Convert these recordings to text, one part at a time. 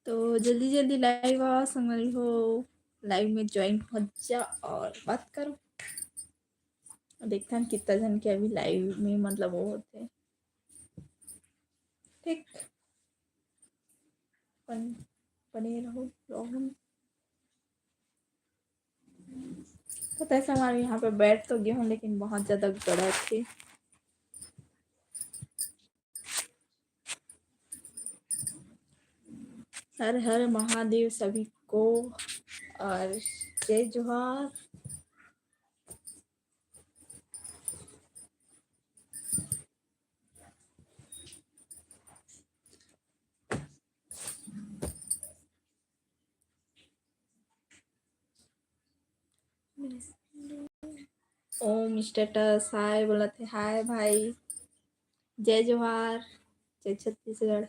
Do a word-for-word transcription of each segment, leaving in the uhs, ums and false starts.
तो जल्दी जल्दी लाइव आओ संगवारी हो, लाइव में ज्वाइन हो जा और बात करो। देखथन कितना झन के अभी लाइव में मतलब वो होथे। ठीक, बने रहो ब्लॉग में। पता है हमारे यहाँ पे बैठ तो गए हूँ, लेकिन बहुत ज्यादा गड़त है। हर हर महादेव सभी को और जय जोहार। ओम स्टेटस हाय बोलत हे। हाय भाई, जय जोहार, जय छत्तीसगढ़।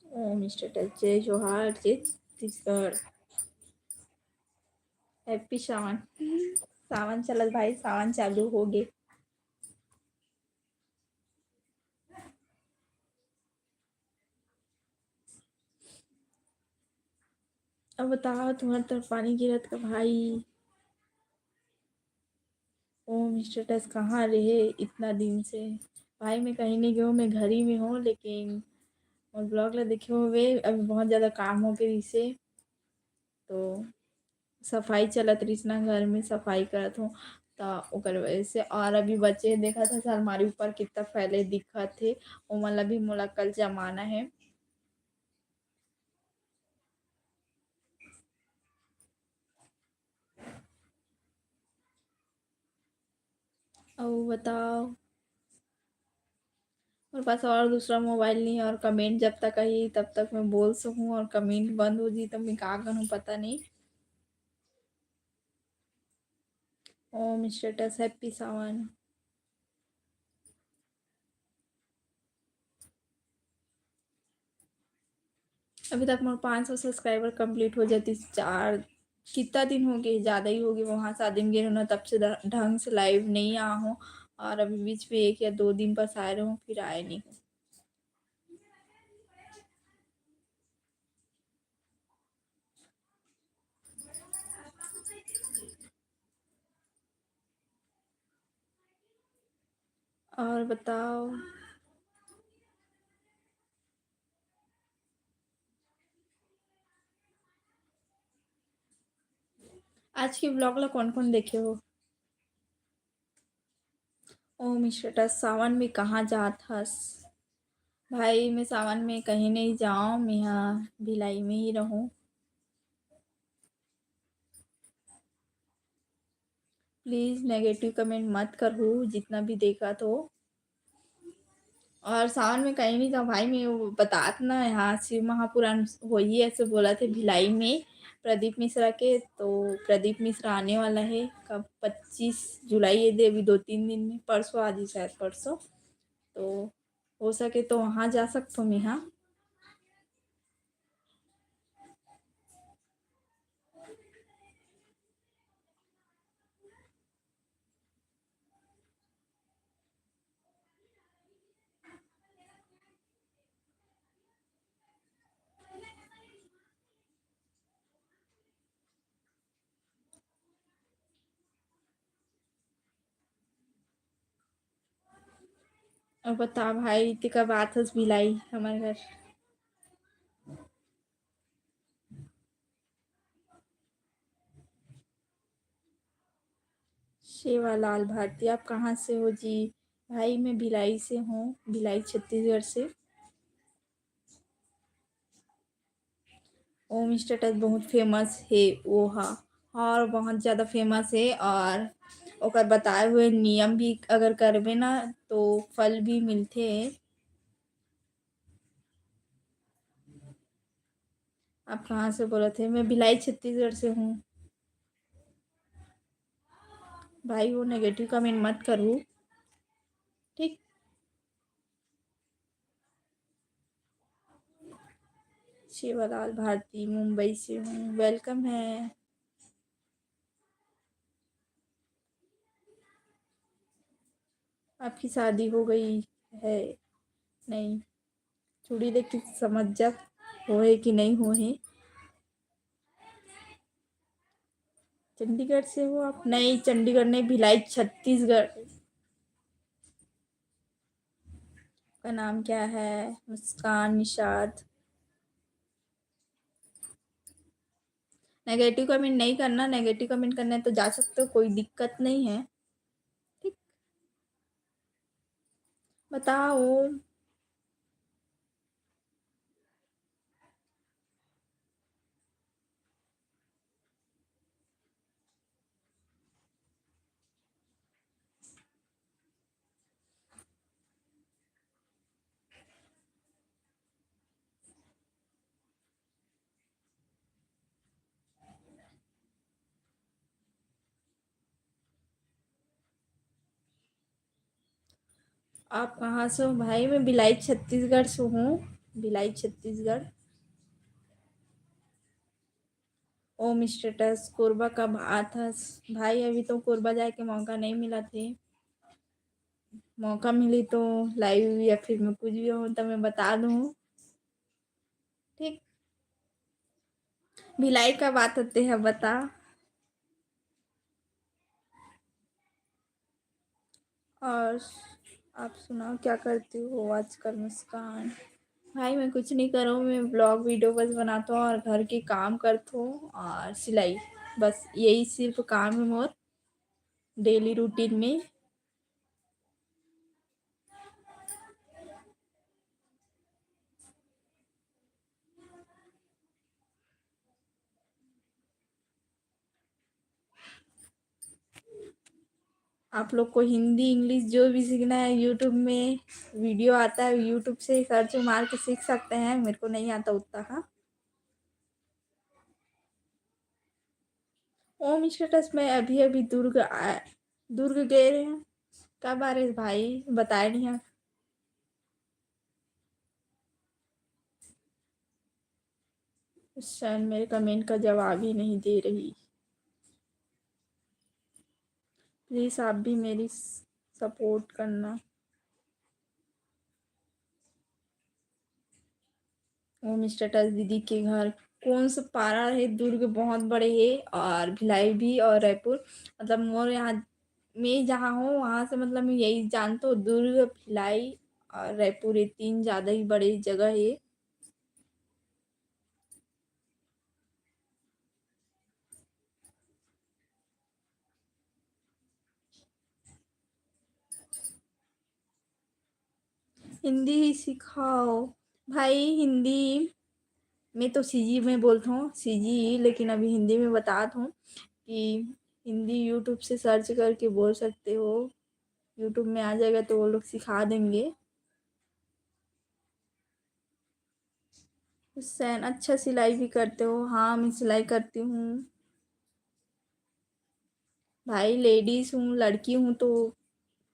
ओम स्टेटस जय जोहार, जय छत्तीसगढ़। हैप्पी सावन। सावन चलत भाई, सावन चालू हो गे। अब बताओ, तुम्हारे तरफ पानी गिरत का भाई? ओम स्टेटस कहाँ रहे इतना दिन से? भाई, मैं कहीं नहीं गया हूँ, मैं घर ही में हूँ, लेकिन मोर ब्लॉग ला देखे हुए अभी बहुत ज़्यादा काम हो गए इसे, तो सफाई चलत रहिस ना, घर में सफाई करत हूँ, त ओकर वजह से। और अभी बचे देखत हस, अलमारी ऊपर कितना फैले दिखत हे, ओमन ला भी मोला कल जमाना है। अउ बताओ, मोर पास और दूसरा मोबाइल नहीं है और कमेंट जब तक आही तब तक मैं बोल सकूँ और कमेंट बंद हो जी तो मैं का करूँ पता नहीं। ओम स्टेटस हैप्पी सावन। अभी तक मोर पाँच सौ सब्सक्राइबर कंप्लीट हो जाती। चार कितना दिन हो गए, ज़्यादा ही हो गए, वहाँ शादी में गए ना, तब से ढ-, ढंग से लाइव नहीं आ हूँ। और अभी बीच में एक या दो दिन बस आए रहूँ, फिर आए नहीं हूँ। और बताओ, आज के ब्लॉग ला कौन कौन देखे हो? ओम स्टेटस सावन में कहाँ जात हस? भाई, मैं सावन में कहीं नहीं जाऊँ, मैं यहाँ भिलाई में ही रहूँ। प्लीज नेगेटिव कमेंट मत करहू, जितना भी देखत हो। और सावन में कहीं नहीं जाऊँ भाई, मैं वो बतात ना, यहाँ शिव महापुराण होही ऐसे बोलत हे भिलाई में प्रदीप मिश्रा के। तो प्रदीप मिश्रा आने वाला है कब? पच्चीस जुलाई, ये दे अभी दो तीन दिन में, परसों आ जी शायद, परसों। तो हो सके तो वहाँ जा सकथो मैं, हाँ। अब बता भाई, ते कब आथस भिलाई हमर घर? सेवालाल भारती, आप कहाँ से हो जी? भाई, मैं भिलाई से हूँ, भिलाई छत्तीसगढ़ से। ओम स्टेटस बहुत फेमस हे वो हा, और बहुत ज़्यादा फेमस हे। और ओकर बताए हुए नियम भी अगर करबे ना, तो फल भी मिलथे। आप कहाँ से बोलत हे? मैं भिलाई छत्तीसगढ़ से हूँ। भाई, वो नेगेटिव कमेंट मत करू, ठीक? सेवालाल भारती, मुंबई से हूँ। Welcome है। आपकी शादी हो गई है? नहीं। चूड़ी देख के समझ जा, होहे कि नहीं होहे। चंडीगढ़ से हो आप? नहीं, चंडीगढ़ नहीं, भिलाई, छत्तीसगढ़। आपका नाम क्या है? मुस्कान निषाद। Negative comment नहीं करना, negative comment करना है तो जा सकते हो, कोई दिक्कत नहीं है। ठीक, बताओ। आप कहाँ से हो भाई? मैं भिलाई छत्तीसगढ़ से हूँ, भिलाई छत्तीसगढ़। ओम स्टेटस, कोरबा कब आथस? भाई, अभी तो कोरबा जाए के मौका नहीं मिला थे, मौका मिली तो लाइव या फिर मैं कुछ भी हूँ तो मैं बता दूँ। ठीक, भिलाई कब आथस तेहा बता। और आप सुनाओ, क्या करती हो आजकल मुस्कान? भाई, मैं कुछ नहीं कर रहा हूँ, मैं vlog video बस बनाता हूँ और घर के काम करता हूँ और सिलाई, बस यही सिर्फ काम है मोर daily routine में। आप लोग को हिंदी, English जो भी सीखना है, YouTube में video आता है, YouTube से search मार के सीख सकते हैं। मेरे को नहीं आता उतना। हाँ, ओम स्टेटस में अभी अभी दुर्ग आ, दुर्ग गए रहे हैं। कब आ रहे भाई, बताए नहीं है। सर मेरे comment का जवाब ही नहीं दे रही। प्लीज आप भी मेरी सपोर्ट करना। ओम स्टेटस दीदी के घर कौन सा पारा है? दुर्ग बहुत बड़े है और भिलाई भी और रायपुर, मतलब मोर यहाँ मैं जहाँ हूँ वहाँ से, मतलब मैं यही जानता हूँ, दुर्ग, भिलाई और रायपुर, ये तीन ज़्यादा ही बड़े जगह है। हिंदी ही सिखाओ भाई। हिंदी में तो सीजी में बोलता हूँ, सीजी, लेकिन अभी हिंदी में बता दूँ कि हिंदी YouTube से search करके बोल सकते हो, YouTube में आ जाएगा तो वो लोग सिखा देंगे। हुसैन, अच्छा सिलाई भी करते हो? हाँ, मैं सिलाई करती हूँ भाई, लेडीज हूँ, लड़की हूँ, तो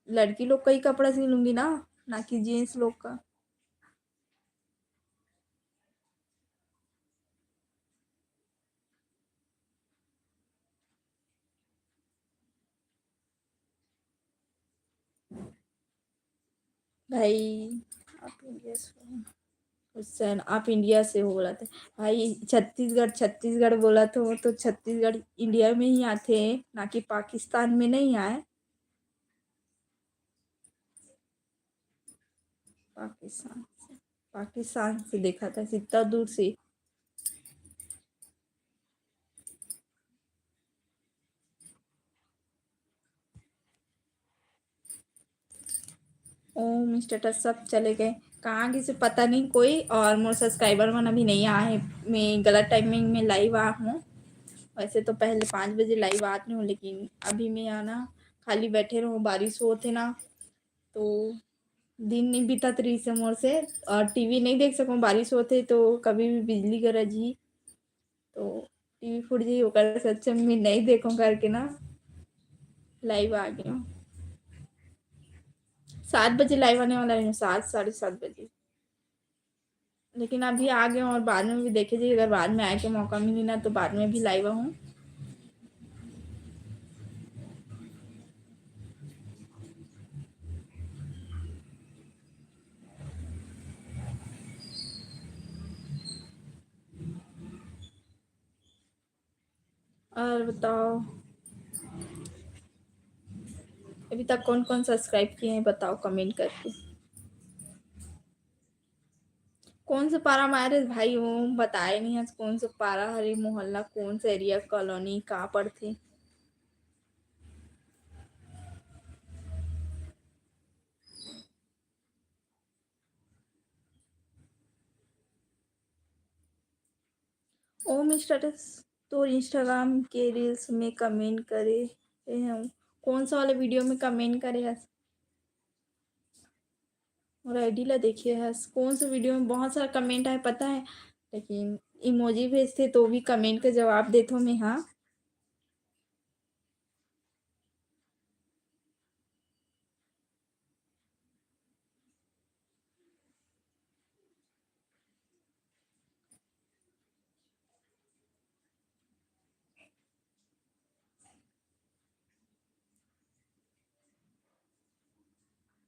लड़की लोग का ही कपड़ा सी लूंगी ना, ना कि जेंट्स लोग का। भाई, आप इंडिया से हो? हुसैन, आप इंडिया से हो बोला था। भाई, छत्तीसगढ़, छत्तीसगढ़ बोला था, वो तो छत्तीसगढ़ इंडिया में ही आते हैं, ना कि पाकिस्तान में नहीं आए। पाकिस्तान से, पाकिस्तान से देखा था इतना दूर से। ओम स्टेटस सब चले गए, कहाँ गिसे पता नहीं कोई। और मोर सब्सक्राइबर मन अभी नहीं आए हैं, मैं गलत टाइमिंग में लाइव आ हूँ। वैसे तो पहले पाँच बजे लाइव आती हूँ, लेकिन अभी मैं आना खाली बैठे रहूँ, बारिश होते ना तो दिन नहीं बीतत रहिस हे मोर से, और टीवी नहीं देख सकूँ, बारिश होते तो कभी भी बिजली गरज ही तो टीवी फूट जाही, ओकर से अच्छा मैं नहीं देखूँ करके ना लाइव आ गई हूँ। सात बजे लाइव आने वाला है, सात, साढ़े सात बजे। लेकिन अभी आ गए हूँ और बाद में भी देखे जी, अगर बाद में आए के मौका मिली ना तो बाद में भी लाइव हूँ। और बताओ, अभी तक कौन कौन सब्सक्राइब किए हैं, बताओ कमेंट करके। कौन से पारा में आए रहे भाई, वो बताए नहीं है, कौन से पारा हरे, मोहल्ला, कौन से एरिया, कॉलोनी, कहाँ पड़थे? ओम स्टेटस, तोर इंस्टाग्राम के रील्स में कमेंट करे हूँ। कौन सा वाले वीडियो में कमेंट करे हस? और आईडी ला देखिए हस, कौन सा वीडियो में बहुत सारा कमेंट आए पता है, लेकिन इमोजी भेजथे तो भी कमेंट का जवाब देथो मैं। हाँ,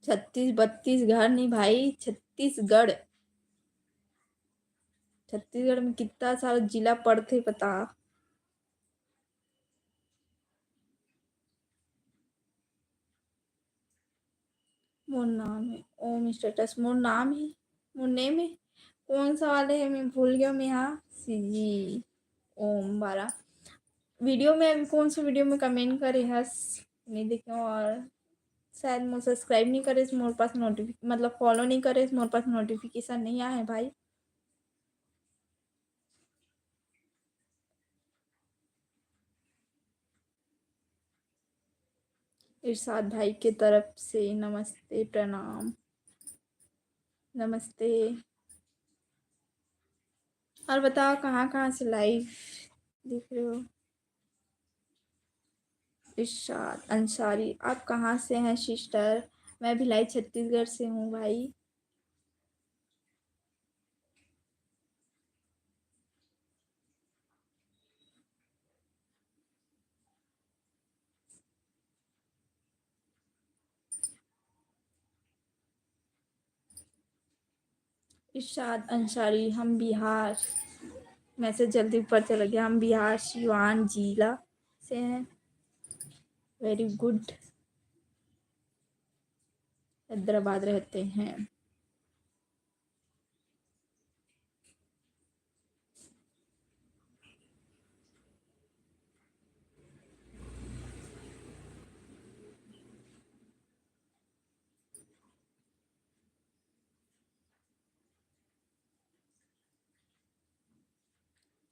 छत्तीस बत्तीस घर नहीं भाई, छत्तीसगढ़। छत्तीसगढ़ में कितना सारा जिला पड़थे पता? मोर नाम है ओम स्टेटस, मोर नाम है, मोर नेम है, कौन सा वाले है, मैं भूल गया मैं। हाँ, सीजी ओम बारा वीडियो में, अभी कौन सा वीडियो में कमेंट करे हस, नहीं देखे हूँ। और शायद मोर सब्सक्राइब नहीं करे, मोर पास नोटिफिक मतलब फॉलो नहीं करे, मोर पास नोटिफिकेशन नहीं आया है भाई। इरशाद भाई के तरफ से नमस्ते, प्रणाम, नमस्ते। और बताओ कहाँ कहाँ से लाइव दिख रहे हो? इरशाद अंसारी, आप कहाँ से हैं सिस्टर? मैं भिलाई छत्तीसगढ़ से हूँ भाई। इरशाद अंसारी, हम बिहार, मैसेज जल्दी ऊपर चला गया, हम बिहार सिवान जिला से हैं। वेरी गुड। हैदराबाद रहते हैं।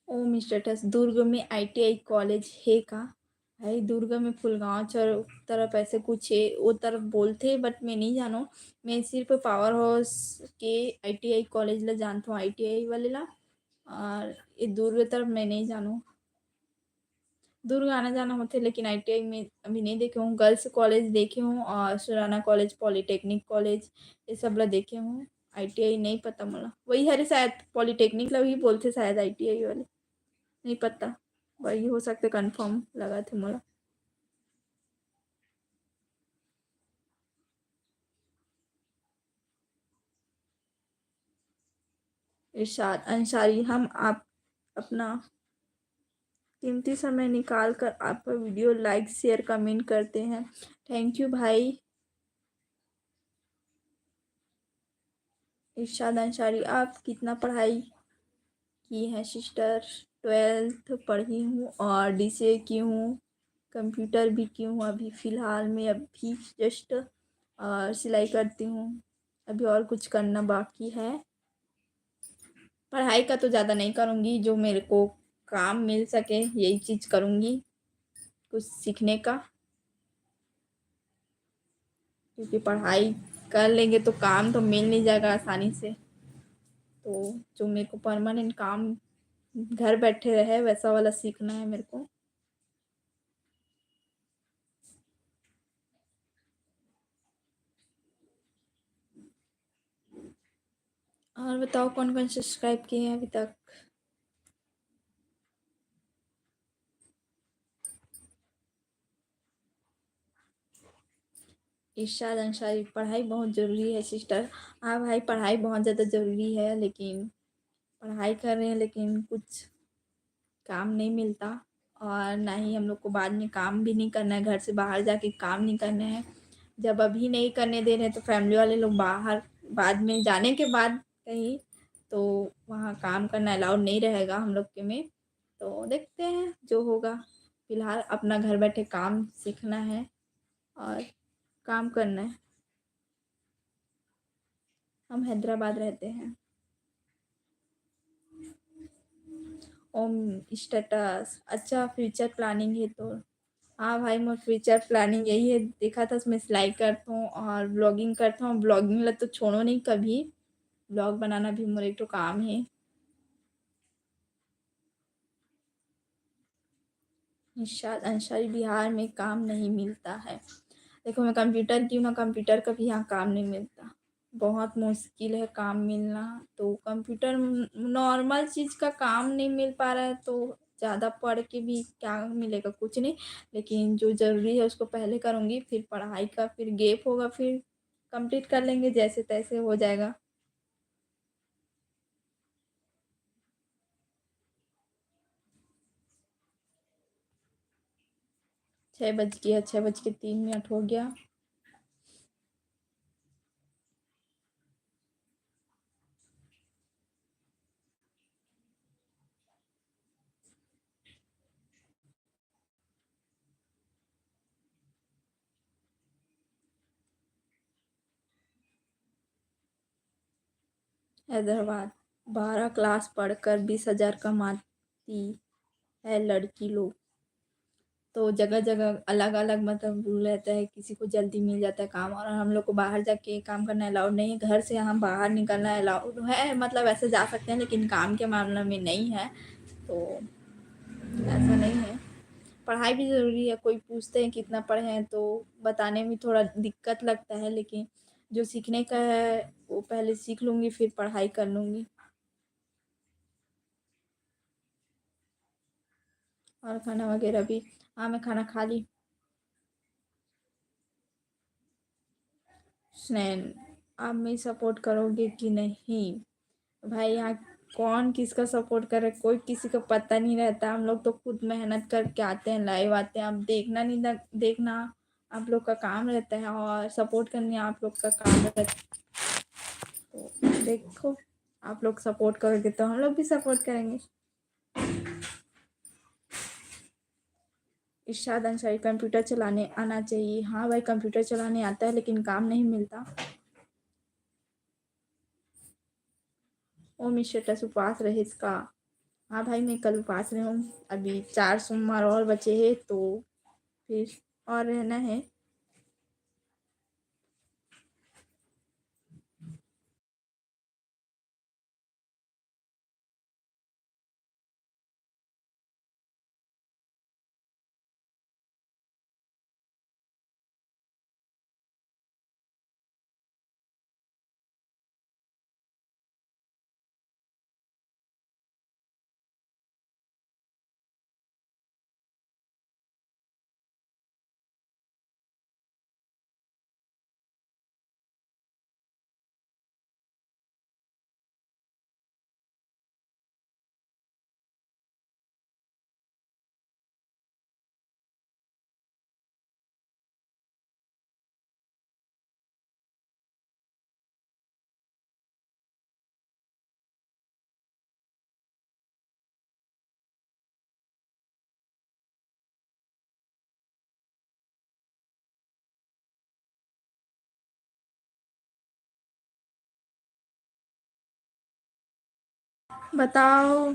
ओम स्टेटस, दुर्ग में आईटीआई कॉलेज है का? भाई, दुर्ग में फुलगांव चौक तरफ ऐसे कुछ है, वो तरफ बोलते, बट मैं नहीं जानो। मैं सिर्फ पावर हाउस के आईटीआई कॉलेज ला जानता हूँ, आईटीआई वाले ला। और ये दुर्ग तरफ मैं नहीं जानू। दुर्ग आना जाना होते, लेकिन आईटीआई में अभी नहीं देखे हूँ। गर्ल्स कॉलेज देखे हूँ और सुराना कॉलेज, पॉलिटेक्निक कॉलेज, ये सब ला देखे हूँ। आईटीआई नहीं पता मोला, वही हरे शायद, पॉलिटेक्निक ला भी बोलते शायद आईटीआई वाले, नहीं पता, वही हो सकते, कंफर्म लगा थे मोला। इरशाद अंसारी, हम आप अपना कीमती समय निकाल कर आपका वीडियो लाइक, शेयर, कमेंट करते हैं। थैंक यू भाई। इरशाद अंसारी, आप कितना पढ़ाई की है सिस्टर? ट्वेल्थ पढ़ी हूँ और डीसीए की हूँ, कंप्यूटर भी की हूँ अभी फ़िलहाल में, अभी जस्ट, और सिलाई करती हूँ। अभी और कुछ करना बाकी है। पढ़ाई का तो ज़्यादा नहीं करूँगी, जो मेरे को काम मिल सके यही चीज़ करूँगी, कुछ सीखने का, क्योंकि पढ़ाई कर लेंगे तो काम तो मिल नहीं जाएगा आसानी से। तो जो मेरे को परमानेंट काम घर बैठे रहे वैसा वाला सीखना है मेरे को। और बताओ, कौन-कौन subscribe किए हैं अभी तक? इरशाद अंसारी, पढ़ाई बहुत ज़रूरी है sister। हाँ भाई, पढ़ाई बहुत ज़्यादा ज़रूरी है, लेकिन पढ़ाई कर रहे हैं, लेकिन कुछ काम नहीं मिलता, और ना ही हम लोग को बाद में काम भी नहीं करना है, घर से बाहर जाके काम नहीं करना है। जब अभी नहीं करने दे रहे, तो family वाले लोग बाहर, बाद में जाने के बाद कहीं, तो वहाँ काम करना allowed नहीं रहेगा हम लोग के में। तो देखते हैं जो होगा, फिलहाल अपना घर बैठे काम सीखना है और काम करना है। हम हैदराबाद रहते हैं। ओम status, अच्छा future planning है तो? हाँ भाई, मोर future planning यही है, देखा था मैं सिलाई करता हूँ और vlogging करता हूँ। Vlogging ला तो छोड़ो नहीं कभी, vlog बनाना भी मोर एक ठो काम है। इरशाद अंसारी, बिहार में काम नहीं मिलता है। देखो, मैं computer की हूँ ना, computer का भी यहाँ काम नहीं मिलता, बहुत मुश्किल है काम मिलना। तो computer, normal चीज़ का काम नहीं मिल पा रहा है, तो ज़्यादा पढ़ के भी क्या मिलेगा, कुछ नहीं। लेकिन जो ज़रूरी है उसको पहले करूँगी, फिर पढ़ाई का फिर gap होगा, फिर complete कर लेंगे, जैसे तैसे हो जाएगा। छः बज गया, छः बज के तीन मिनट हो गया। हैदराबाद, बारह class पढ़कर बीस हज़ार कमाती है लड़की लोग। तो जगह-जगह अलग-अलग मतलब rule रहता है, किसी को जल्दी मिल जाता है काम, और हम लोग को बाहर जाके काम करना allowed नहीं है। घर से हम बाहर निकलना allowed है, मतलब ऐसे जा सकते हैं, लेकिन काम के मामले में नहीं है, तो ऐसा नहीं है। पढ़ाई भी ज़रूरी है। कोई पूछते हैं कितना पढ़े हैं, तो बताने में थोड़ा दिक्कत लगता है, लेकिन जो सीखने का है वो पहले सीख लूँगी, फिर पढ़ाई कर लूँगी। और खाना वगैरह भी, हाँ, मैं खाना खा ली। स्नैन, आप मेरी support करोगे कि नहीं? भाई, यहाँ कौन किसका support करे, कोई किसी का पता नहीं रहता। हम लोग तो खुद मेहनत करके आते हैं, live आते हैं। आप देखना नहीं, देखना आप लोग का काम रहता है और support करना आप लोग का काम रहता है। तो देखो, आप लोग support करोगे तो हम लोग भी support करेंगे। इरशाद अंसारी, computer चलाने आना चाहिए। हाँ भाई, computer चलाने आता है, लेकिन काम नहीं मिलता। ओम status, उपास रहे इसका। हाँ भाई, मैं कल उपास रहे हूँ। अभी चार सोमवार और बचे हैं, तो फिर और रहना है। बताओ।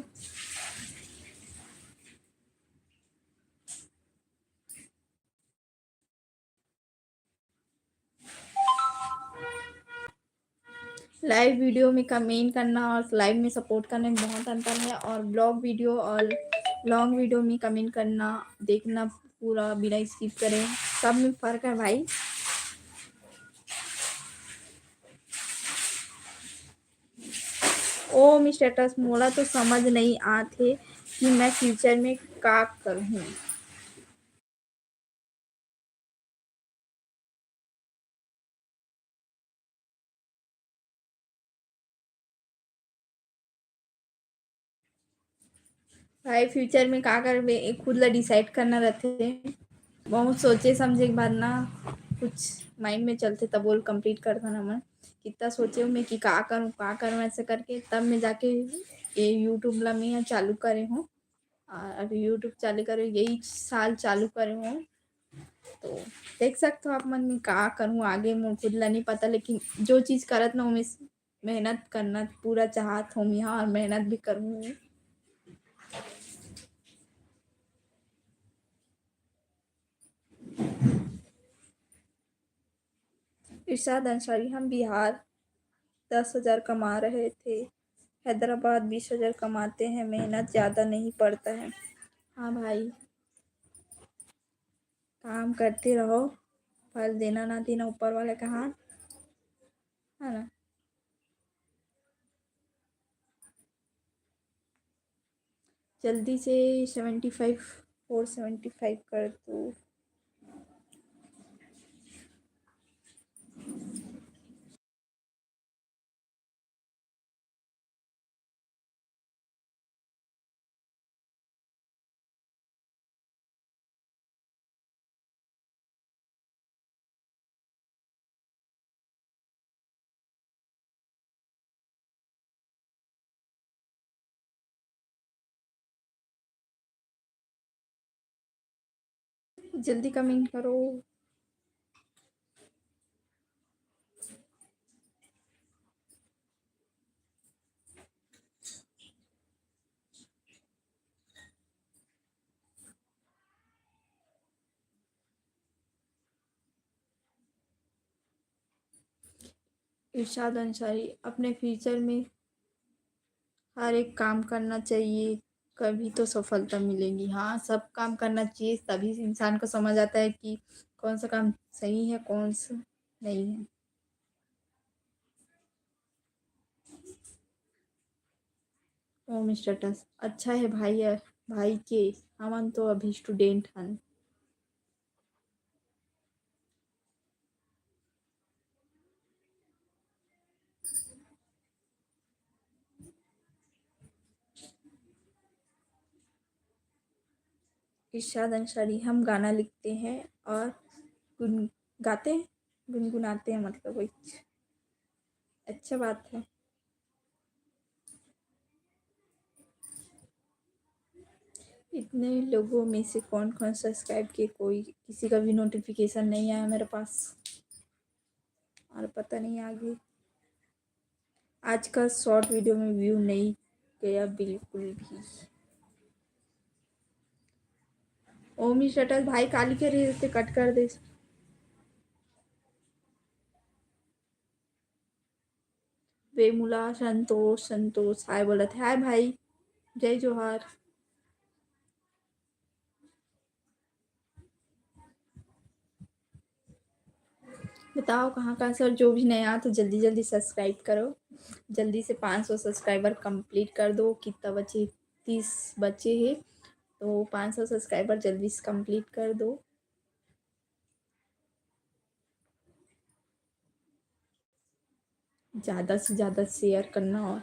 Live video में comment करना और live में support करने में बहुत अंतर है, और vlog video और long video में comment करना, देखना पूरा बिना skip करे, सब में फ़र्क है भाई। ओम स्टेटस, मोला तो समझ नहीं आत हे कि मैं फ्यूचर में का करहूँ। भाई, फ्यूचर में का करबे, ए खुद ला डिसाइड करना रथे। बहुत सोचे समझे के बाद ना कुछ माइंड में चलथे, तब वो कंप्लीट करथन हमन। कितना सोचे हूँ मैं कि का करूँ, का करूँ, ऐसे करके तब मैं जाके ये YouTube ला मैं चालू करे हूँ। और अभी YouTube चालू करे, यही साल चालू करे हूँ, तो देख सकते हो आप मन, मैं का करूँ आगे, मोर खुद ला नहीं पता, लेकिन जो चीज़ करत ना, मैं मेहनत करना पूरा चाहत हूँ यहाँ, और मेहनत भी करूँ। इरशाद अंसारी, हम बिहार दस हज़ार कमा रहे थे, हैदराबाद बीस हज़ार कमाते हैं, मेहनत ज़्यादा नहीं पड़ता है। हाँ भाई, काम करते रहो, फल देना ना देना ऊपर वाले का हाथ, है ना। जल्दी से सेवेंटी फाइव, फोर सेवेंटी फाइव कर दो। जल्दी कमेंट करो। इरशाद अंसारी, अपने फ्यूचर में हर एक काम करना चाहिए, कभी तो सफलता मिलेगी। हाँ, सब काम करना चाहिए, तभी इंसान को समझ आता है कि कौन सा काम सही है, कौन सा नहीं है। ओम स्टेटस, अच्छा है भाई, भाई के, हमन तो अभी स्टूडेंट हन। इरशाद अंसारी, हम गाना लिखते हैं और गुन-, गाते हैं, गुनगुनाते हैं, मतलब वही। अच्छा बात है। इतने लोगों में से कौन कौन सब्सक्राइब किए, कोई, किसी का भी नोटिफिकेशन नहीं आया मेरे पास, और पता नहीं आगे। आज का शॉर्ट वीडियो में व्यू नहीं गया बिल्कुल भी। ओमी शटल भाई, काली के रील ते कट कर दे। वेमुला संतोष, संतोष हाय बोलत हे। हाय भाई, जय जोहार। बताओ कहाँ का सर, जो भी नया तो जल्दी जल्दी सब्सक्राइब करो, जल्दी से पाँच सौ सब्सक्राइबर कंप्लीट कर दो। कितना बचे? तीस बचे हैं, तो पाँच सौ सब्सक्राइबर जल्दी से कंप्लीट कर दो। ज़्यादा से ज़्यादा शेयर करना और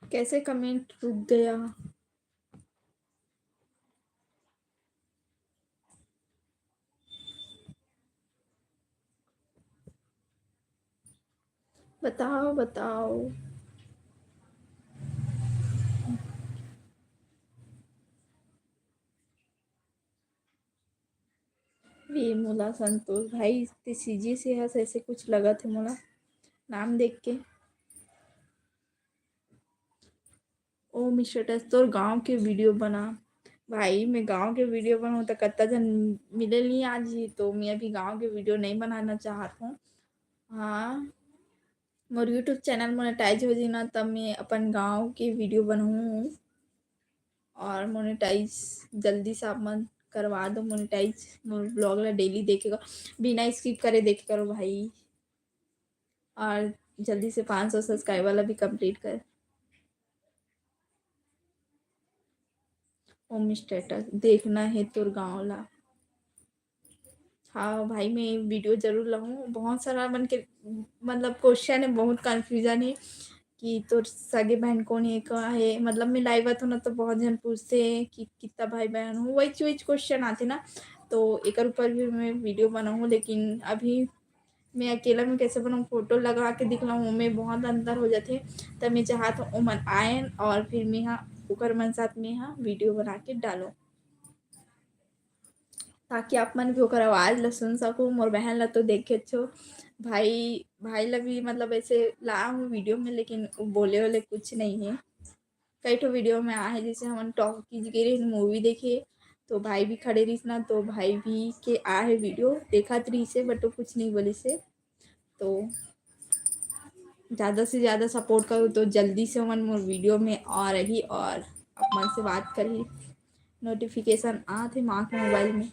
कैसे कमेंट रुक गया? बताओ, बताओ। ये मोला संतोष भाई, ते सीजी से हस, ऐसे कुछ लगत हे मोला नाम देख के। ओ मिस्टर टच, तोर गांव के वीडियो बना। भाई, मैं गांव के वीडियो बनाऊँ त कत्ता झन मिले नहीं आज ही, तो मैं अभी गांव के वीडियो नहीं बनाना चाहत हूँ। हाँ, मोर YouTube चैनल मोनेटाइज हो जाही ना, तब मैं अपन गांव के वीडियो बनाऊँ और मोनेटाइज जल्दी से आप मन करवा दो मोनेटाइज, मोर ब्लॉग ला डेली देखे करो, बिना स्किप करे देखे करो भाई। और जल्दी से पाँच सौ सब्सक्राइबर ला भी कंप्लीट कर। ओम स्टेटस देखना है तोर गाँव ला। हाँ भाई, मैं वीडियो जरूर लाऊँ। बहुत सारा मन के मतलब क्वेश्चन है, बहुत कन्फ्यूजन है कि तोर सगे बहन कौन है, का है। मतलब मैं लाइव आथों ना तो बहुत जन पूछते हैं कि कितना भाई बहन हो, वही चीज क्वेश्चन आते ना, तो एकर ऊपर भी मैं वीडियो बनाऊँ। लेकिन अभी मैं अकेला में कैसे बनाऊँ, फोटो लगा के दिखलाऊँ, ओमे बहुत अंतर हो जाते। तब मैं चाहत हूँ ओमन आयन और फिर मैं हा ओकर मन साथ में हा वीडियो बना के डालूँ, ताकि आप मन भी ओकर आवाज ला सुन सको। मोर बहन ला तो देखे छो, भाई, भाई ला भी मतलब ऐसे ला हूँ वीडियो में, लेकिन वो बोले वाले कुछ नहीं है। कई ठो वीडियो में आ है, जैसे हमन टॉकीज गे रहे मूवी देखे, तो भाई भी खड़े रहिस ना, तो भाई भी के आ है वीडियो, देखत रहिस है, but वो कुछ नहीं बोलिस है। तो ज़्यादा से ज़्यादा सपोर्ट करो, तो जल्दी से ओमन मोर वीडियो में आ रही और अपन से बात करही। नोटिफिकेशन आत हे माँ के मोबाइल में।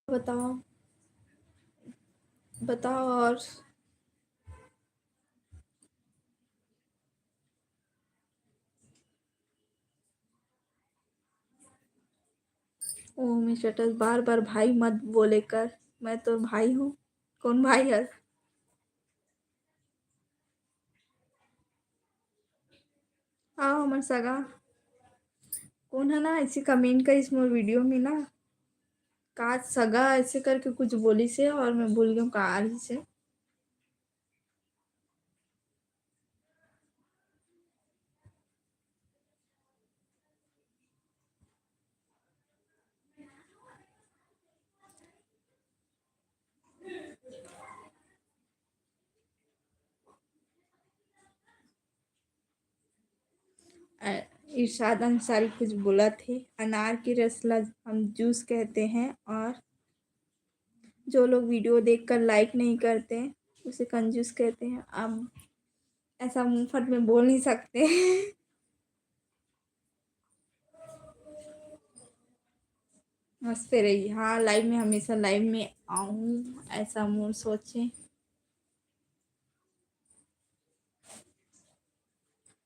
बताओ, बताओ और ओम स्टेटस बार बार भाई मत बोले कर, मैं तो भाई हूँ। कौन भाई है? आओ हमर सगा। कौन है ना ऐसे कमेंट करिस मोर वीडियो में ना, का सगा ऐसे करके कुछ बोलिस है और मैं भूल गई हूँ का रहिस है। अ, इरशाद अंसारी कुछ बोलत हे, अनार के रस ला हम जूस कहते हैं और जो लोग वीडियो देखकर लाइक नहीं करते, उसे कंजूस कहते हैं। अब ऐसा मुंह फट में बोल नहीं सकते। हंसते रहिए। हाँ, लाइव में हमेशा लाइव में आऊँ, ऐसा मोर सोचे।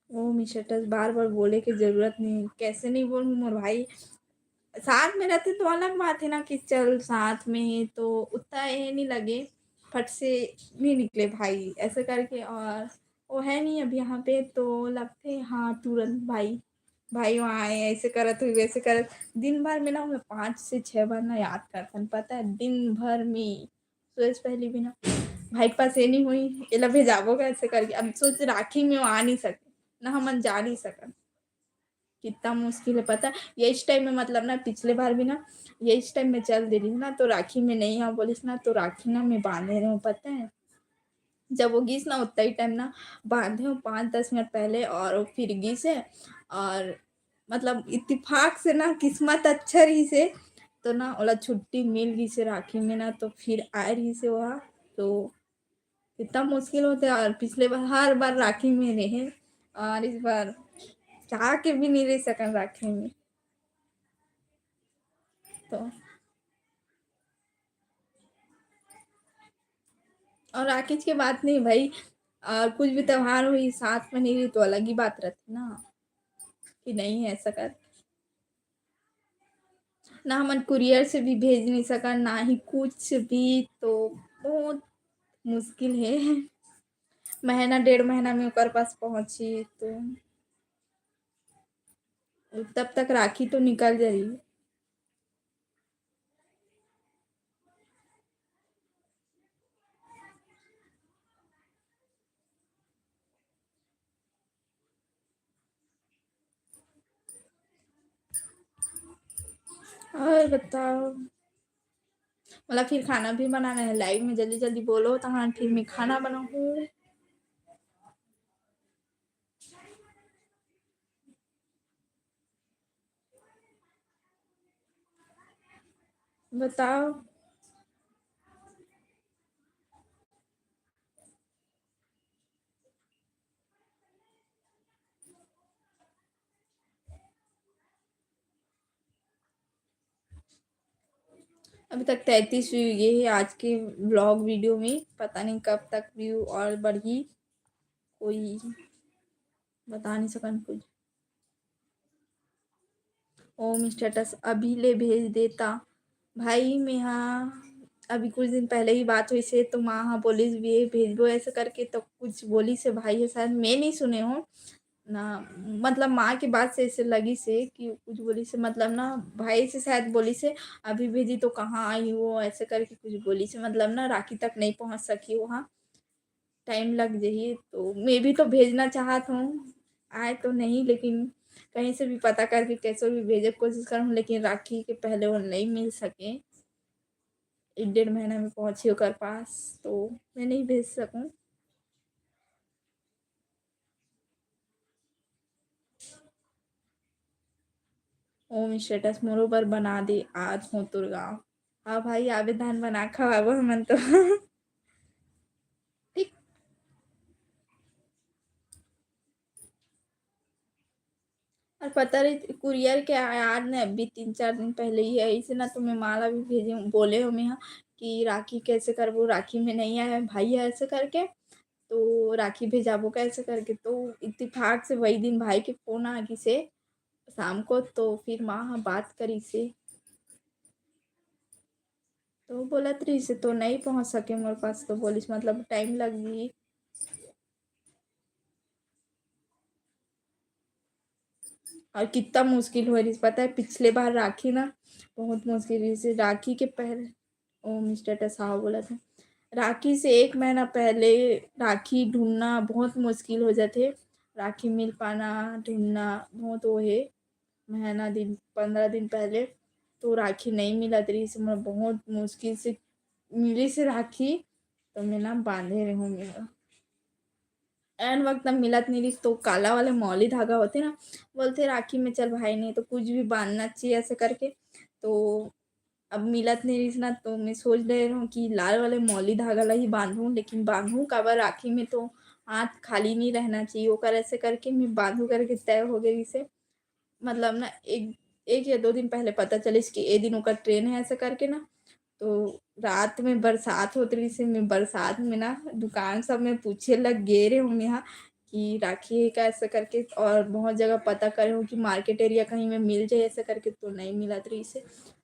ओम स्टेटस बार बार बोले के जरूरत नहीं, कैसे नहीं बोलूँ मोर भाई, साथ में रहते तो अलग बात है ना कि चल साथ में है तो उतना ये नहीं लगे, फट से नहीं निकले भाई ऐसे करके। और वो है नहीं अब यहाँ पे तो लगते हाँ तुरंत भाई, भाई वहाँ आए ऐसे करत हुई वैसे करत, दिन भर में ना मैं पाँच से छः बार ना याद करथन, पता है, दिन भर में सोए से पहले भी ना भाई के पास ये नहीं हुई, एला भेजाबो कैसे करके। अब सोच राखी में वो आ नहीं सके ना, हमन जा नहीं सकन, कितना मुश्किल है पता है। यही टाइम में मतलब ना पिछले बार भी ना यही टाइम में चल दे रही ना, तो राखी में नहीं आ बोलिस ना, तो राखी ना मैं बांधे रहूँ पता है। जब वो गिस ना उतना ही टाइम ना बांधे हूँ पाँच दस मिनट पहले और वो फिर गिस है। और मतलब इत्तेफाक से ना किस्मत अच्छा रही से तो ना ओला छुट्टी मिल गई से राखी में ना, तो फिर आए रही से वहाँ। तो इतना मुश्किल होता है और पिछले बार हर बार राखी में रहे और इस बार चाह के भी नहीं रह सकन राखी में। तो और राखी के बात नहीं भाई, और कुछ भी त्योहार हुई साथ में नहीं रही तो अलग ही बात रहती ना कि नहीं है ऐसा कर ना, हमन कुरियर से भी भेज नहीं सकन ना ही कुछ भी, तो बहुत मुश्किल है। महीना डेढ़ महीना में ओकर पास पहुंची तो तब तक राखी तो निकल जाई। और बताओ, मतलब फिर खाना भी बनाना है, लाइव में जल्दी जल्दी बोलो तो हाँ फिर मैं खाना बनाऊँ। बताओ। अभी तक तैंतीस view ये है आज के vlog video में, पता नहीं कब तक view और बढ़ी, कोई बता नहीं सकन कुछ। ओम status अभी ले भेज देता भाई। मैं हाँ, अभी कुछ दिन पहले ही बात हुई से, तो माँ हाँ बोलिस भी भेजबो ऐसे करके, तो कुछ बोलिस भाई है शायद, मैं नहीं सुने हूँ ना, मतलब माँ के बात से ऐसे लगिस कि कुछ बोलिस, मतलब ना भाई से शायद बोलिस अभी भेजी तो कहाँ आई हो ऐसे करके कुछ बोलिस, मतलब ना राखी तक नहीं पहुँच सकी हो। हाँ, टाइम लग जाही, तो मैं भी तो भेजना चाहत हूँ, आए तो नहीं, लेकिन कहीं से भी पता करके कैसे भी भेजे के कोशिश करूँ, लेकिन राखी के पहले वो नहीं मिल सके, एक डेढ़ महीना में पहुँची ओकर पास, तो मैं नहीं भेज सकूँ। ओम status मोरो बर बना दे, आज हो तोर गाँव। हाँ भाई, आबे धान बना खवाबो हमन तो। ठीक। और पता रही कुरियर के यार ने अभी तीन चार दिन पहले ही है, इसे ना तो मैं माला भी भेजे हूँ, बोले हूँ मैं हाँ कि राखी कैसे करबो, राखी में नहीं आया भाई है ऐसे करके, तो राखी भेजाबो कैसे करके। तो इत्तेफाक से वही दिन भाई के फोन आ गई से शाम को, तो फिर माँ हाँ बात करी से, तो बोलत रही से तो नहीं पहुँच सके मोर पास, तो बोलिस मतलब टाइम लग गई। और कितना मुश्किल हो रही पता है, पिछले बार राखी ना बहुत मुश्किल रही से राखी के पहले। ओम status हाँ बोला था, राखी से एक महीना पहले राखी ढूंढना बहुत मुश्किल हो जाते, राखी मिल पाना ढूंढना बहुत वो है। महीना दिन पंद्रह दिन पहले तो राखी नहीं मिलत रही से, मैं बहुत मुश्किल से मिली से राखी, तो मैं ना बांधे रहूँ। मेरा एन वक्त ना मिलत नहीं रही, तो काला वाले मौली धागा होते ना, बोलते राखी में चल भाई नहीं तो कुछ भी बांधना चाहिए ऐसे करके। तो अब मिलत नहीं रही ना, तो मैं सोच रहे रहूँ कि लाल वाले मौली धागा ला ही बांधूँ, लेकिन बांधूँ काबर, राखी में तो हाथ खाली नहीं रहना चाहिए, ओकर ऐसे करके मैं बांधू करके तय हो गई से। मतलब ना एक एक या दो दिन पहले पता चलिस कि ए दिन ओकर ट्रेन है ऐसे करके ना, तो रात में बरसात होत रहिस हे, मैं बरसात में ना दुकान सब में पूछे लग गे रहे हूँ यहाँ कि राखी है का ऐसे करके, और बहुत जगह पता करे हूँ कि मार्केट एरिया कहीं में मिल जाए ऐसे करके, तो नहीं मिलत रहिस हे।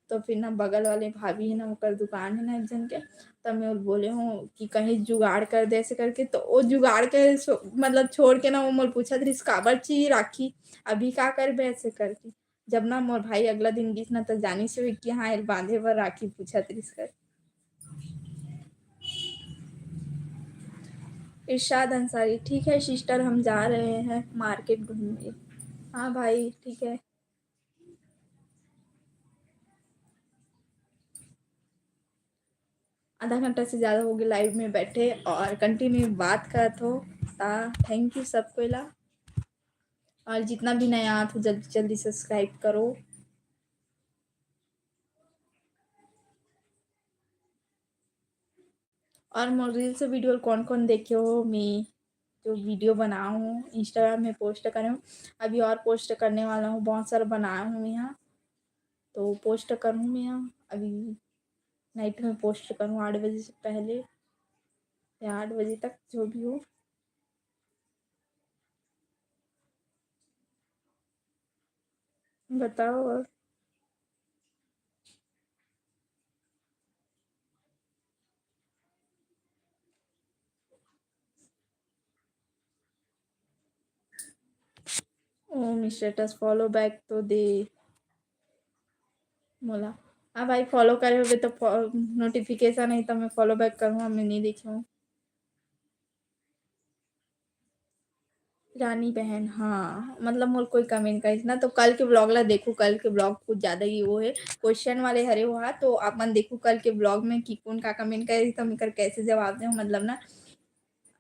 तो फिर ना बगल वाले भाभी है ना, ओकर दुकान है ना एक जन के, तब मैं बोले हूँ कि कहीं जुगाड़ कर दे ऐसे करके, तो वो जुगाड़ के सो-, मतलब छोड़ के ना वो मोर पूछत रहिस काबर चाहिए राखी, अभी का करबे ऐसे करके। जब ना मोर भाई अगला दिन गिस ना, त जानिस होही कि हाँ, एल बांधे बर राखी पूछत रिहिस कर। इरशाद अंसारी, ठीक है सिस्टर, हम जा रहे हैं मार्केट घूमने। हाँ भाई, ठीक है। आधा घंटा से ज़्यादा हो गया लाइव में बैठे और कंटिन्यू बात करत हो, ता थैंक यू सबको ला। और जितना भी नया आत हो, जल्दी जल्दी सब्सक्राइब करो। और मोर रील्स वीडियो कौन कौन देखे हो, मैं जो वीडियो बनाया हूँ इंस्टाग्राम में पोस्ट करे हूँ, अभी और पोस्ट करने वाला हूँ, बहुत सारा बनाया हूँ मैं यहाँ, तो पोस्ट करूँ मैं यहाँ अभी नाइट में पोस्ट करूँ आठ बजे से पहले या आठ बजे तक, जो भी हो। बताओ और। ओम स्टेटस फॉलो बैक तो दे मोला। हाँ भाई, फॉलो करे होगे तो नोटिफिकेशन है तो मैं फॉलो बैक करूँ, मैं नहीं देखी हूँ। रानी बहन, हाँ, मतलब मोर कोई कमेंट करिस ना, तो कल के ब्लॉग ला देखो, कल के ब्लॉग कुछ ज़्यादा ही वो है, क्वेश्चन वाले हरे हुआ, तो आप मन देखो कल के ब्लॉग में कि कौन का कमेंट करिस, तो मैं कर कैसे जवाब दूँ, मतलब ना,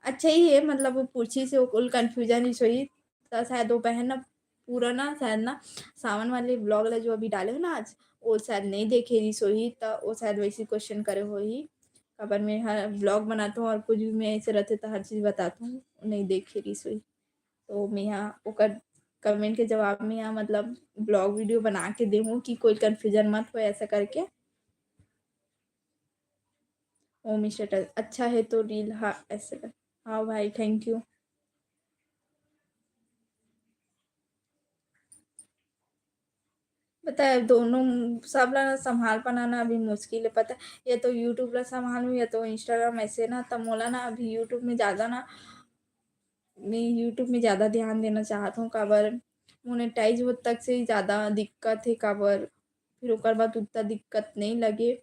अच्छा ही है, मतलब वो पूछी से वो कुल कन्फ्यूजन ही सोई, तो शायद वो बहन ना पूरा ना, शायद ना, सावन वाले ब्लॉग ला जो अभी डाले हो ना आज, वो शायद नहीं देखे रहिस होही, त वो शायद वैसे question करे होही। काबर मैं हर vlog बनाथों और कुछ भी मैं ऐसे रहथे त हर चीज बताथों, नहीं देखे रहिस होही। तो मैं यहाँ ओकर comment के जवाब में यहाँ मतलब vlog video बना के देहूँ कि कोई confusion मत हो ऐसा करके। ओम status अच्छा है तो reel, हाँ, ऐसे कर। हाँ भाई, thank you। पता है, दोनों, सब ला ना संभाल पाना ना अभी मुश्किल है। पता है, या तो YouTube ला संभालूँ या तो Instagram। ऐसे ना, त मोला ना अभी YouTube में ज़्यादा ना, मैं YouTube में ज़्यादा ध्यान देना चाहत हूँ, काबर monetize होत तक से ही ज़्यादा दिक्कत है, काबर फिर ओकर बाद उतना दिक्कत नहीं लगे,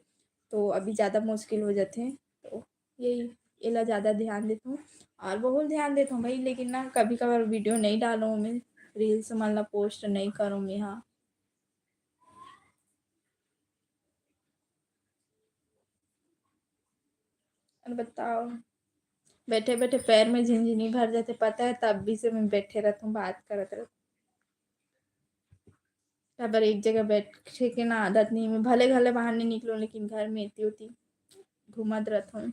तो अभी ज़्यादा मुश्किल हो जाथे। तो यही, एला ज़्यादा ध्यान देथों और बहुत ध्यान देथों भाई, लेकिन ना कभी कभार video नहीं डालों मैं, reels मन ला post नहीं करों मैं, हाँ। और बताओ, बैठे बैठे पैर में झिनझिनी भर जाथे, पता है, तब भी से मैं बैठे रहथों, बात करत रहथों। काबर एक जगह बैठे के ना आदत नहीं, मैं भले घर ले बाहर नहीं निकलूँ, लेकिन घर में एती ओती घूमत रहथों।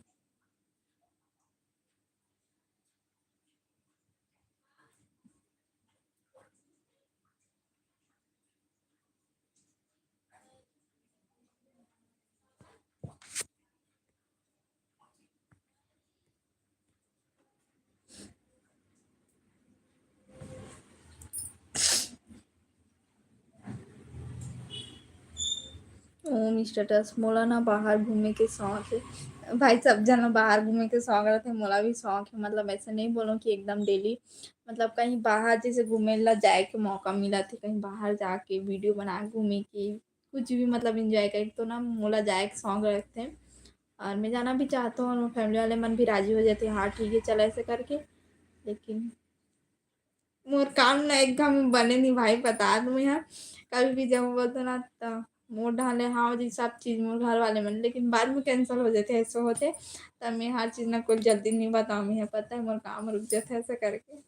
ओम status, मोला ना बाहर घूमे के शौक है। भाई, सब जन ला बाहर घूमे के शौक रहथे, मोला भी शौक है। मतलब, ऐसे नहीं बोलों कि एकदम daily, मतलब, कहीं बाहर जैसे घूमे ला जाए के मौका मिलथे, कहीं बाहर जाके video बना घूमे के, कुछ भी, मतलब, enjoy करे, तो ना मोला जाए के शौक रहिथे। और मैं जाना भी चाहत हूँ और मोर family वाले मन भी राजी हो जाथे, "हाँ, ठीक है, चल," ऐसे करके। लेकिन मोर काम ना एक घाव में बने नहीं भाई, बता दूँ मैं। कभी भी जब बोलते ना, त मोर ढाले, "हाँ जी, सब चीज मोर घर वाले मन," लेकिन बाद में cancel हो जाथे, ऐसे होथे। त मैं हर चीज ना कोई जल्दी नहीं बताऊँ मैं, पता है, मोर काम रुक जाथे ऐसे करके।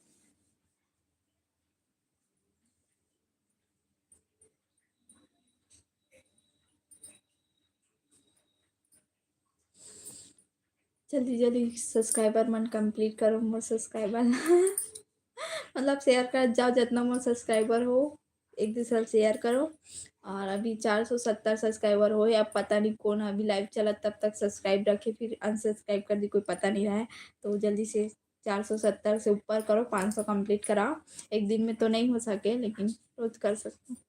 जल्दी जल्दी subscriber मन complete करो मोर subscriber। मतलब, share कर जाओ, जितना मोर subscriber हो, एक दूसरे से share करो। और अभी चार सौ सत्तर subscriber हो, अब पता नहीं कौन अभी live चला, तब तक subscribe रखे, फिर unsubscribe कर दी, कोई पता नहीं रहा है। तो जल्दी से चार सौ सत्तर से ऊपर करो, पाँच सौ complete कराओ। एक दिन में तो नहीं हो सके, लेकिन रोज कर सकते हो।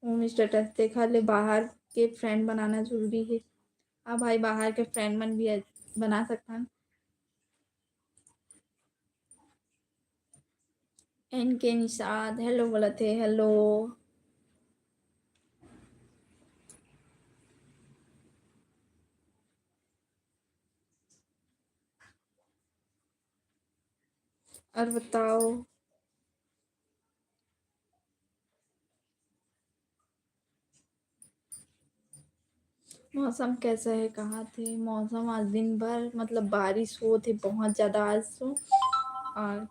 ओम status, देखा ले, बाहर के friend बनाना जरूरी है। हाँ भाई, बाहर के friend मन भी अ-, बना सकथन। एन के निषाद hello बोलत हे, hello। और बताओ, मौसम कैसा है, कहाँ थे? मौसम आज दिन भर, मतलब, बारिश होत हे बहुत ज्यादा आज तो। और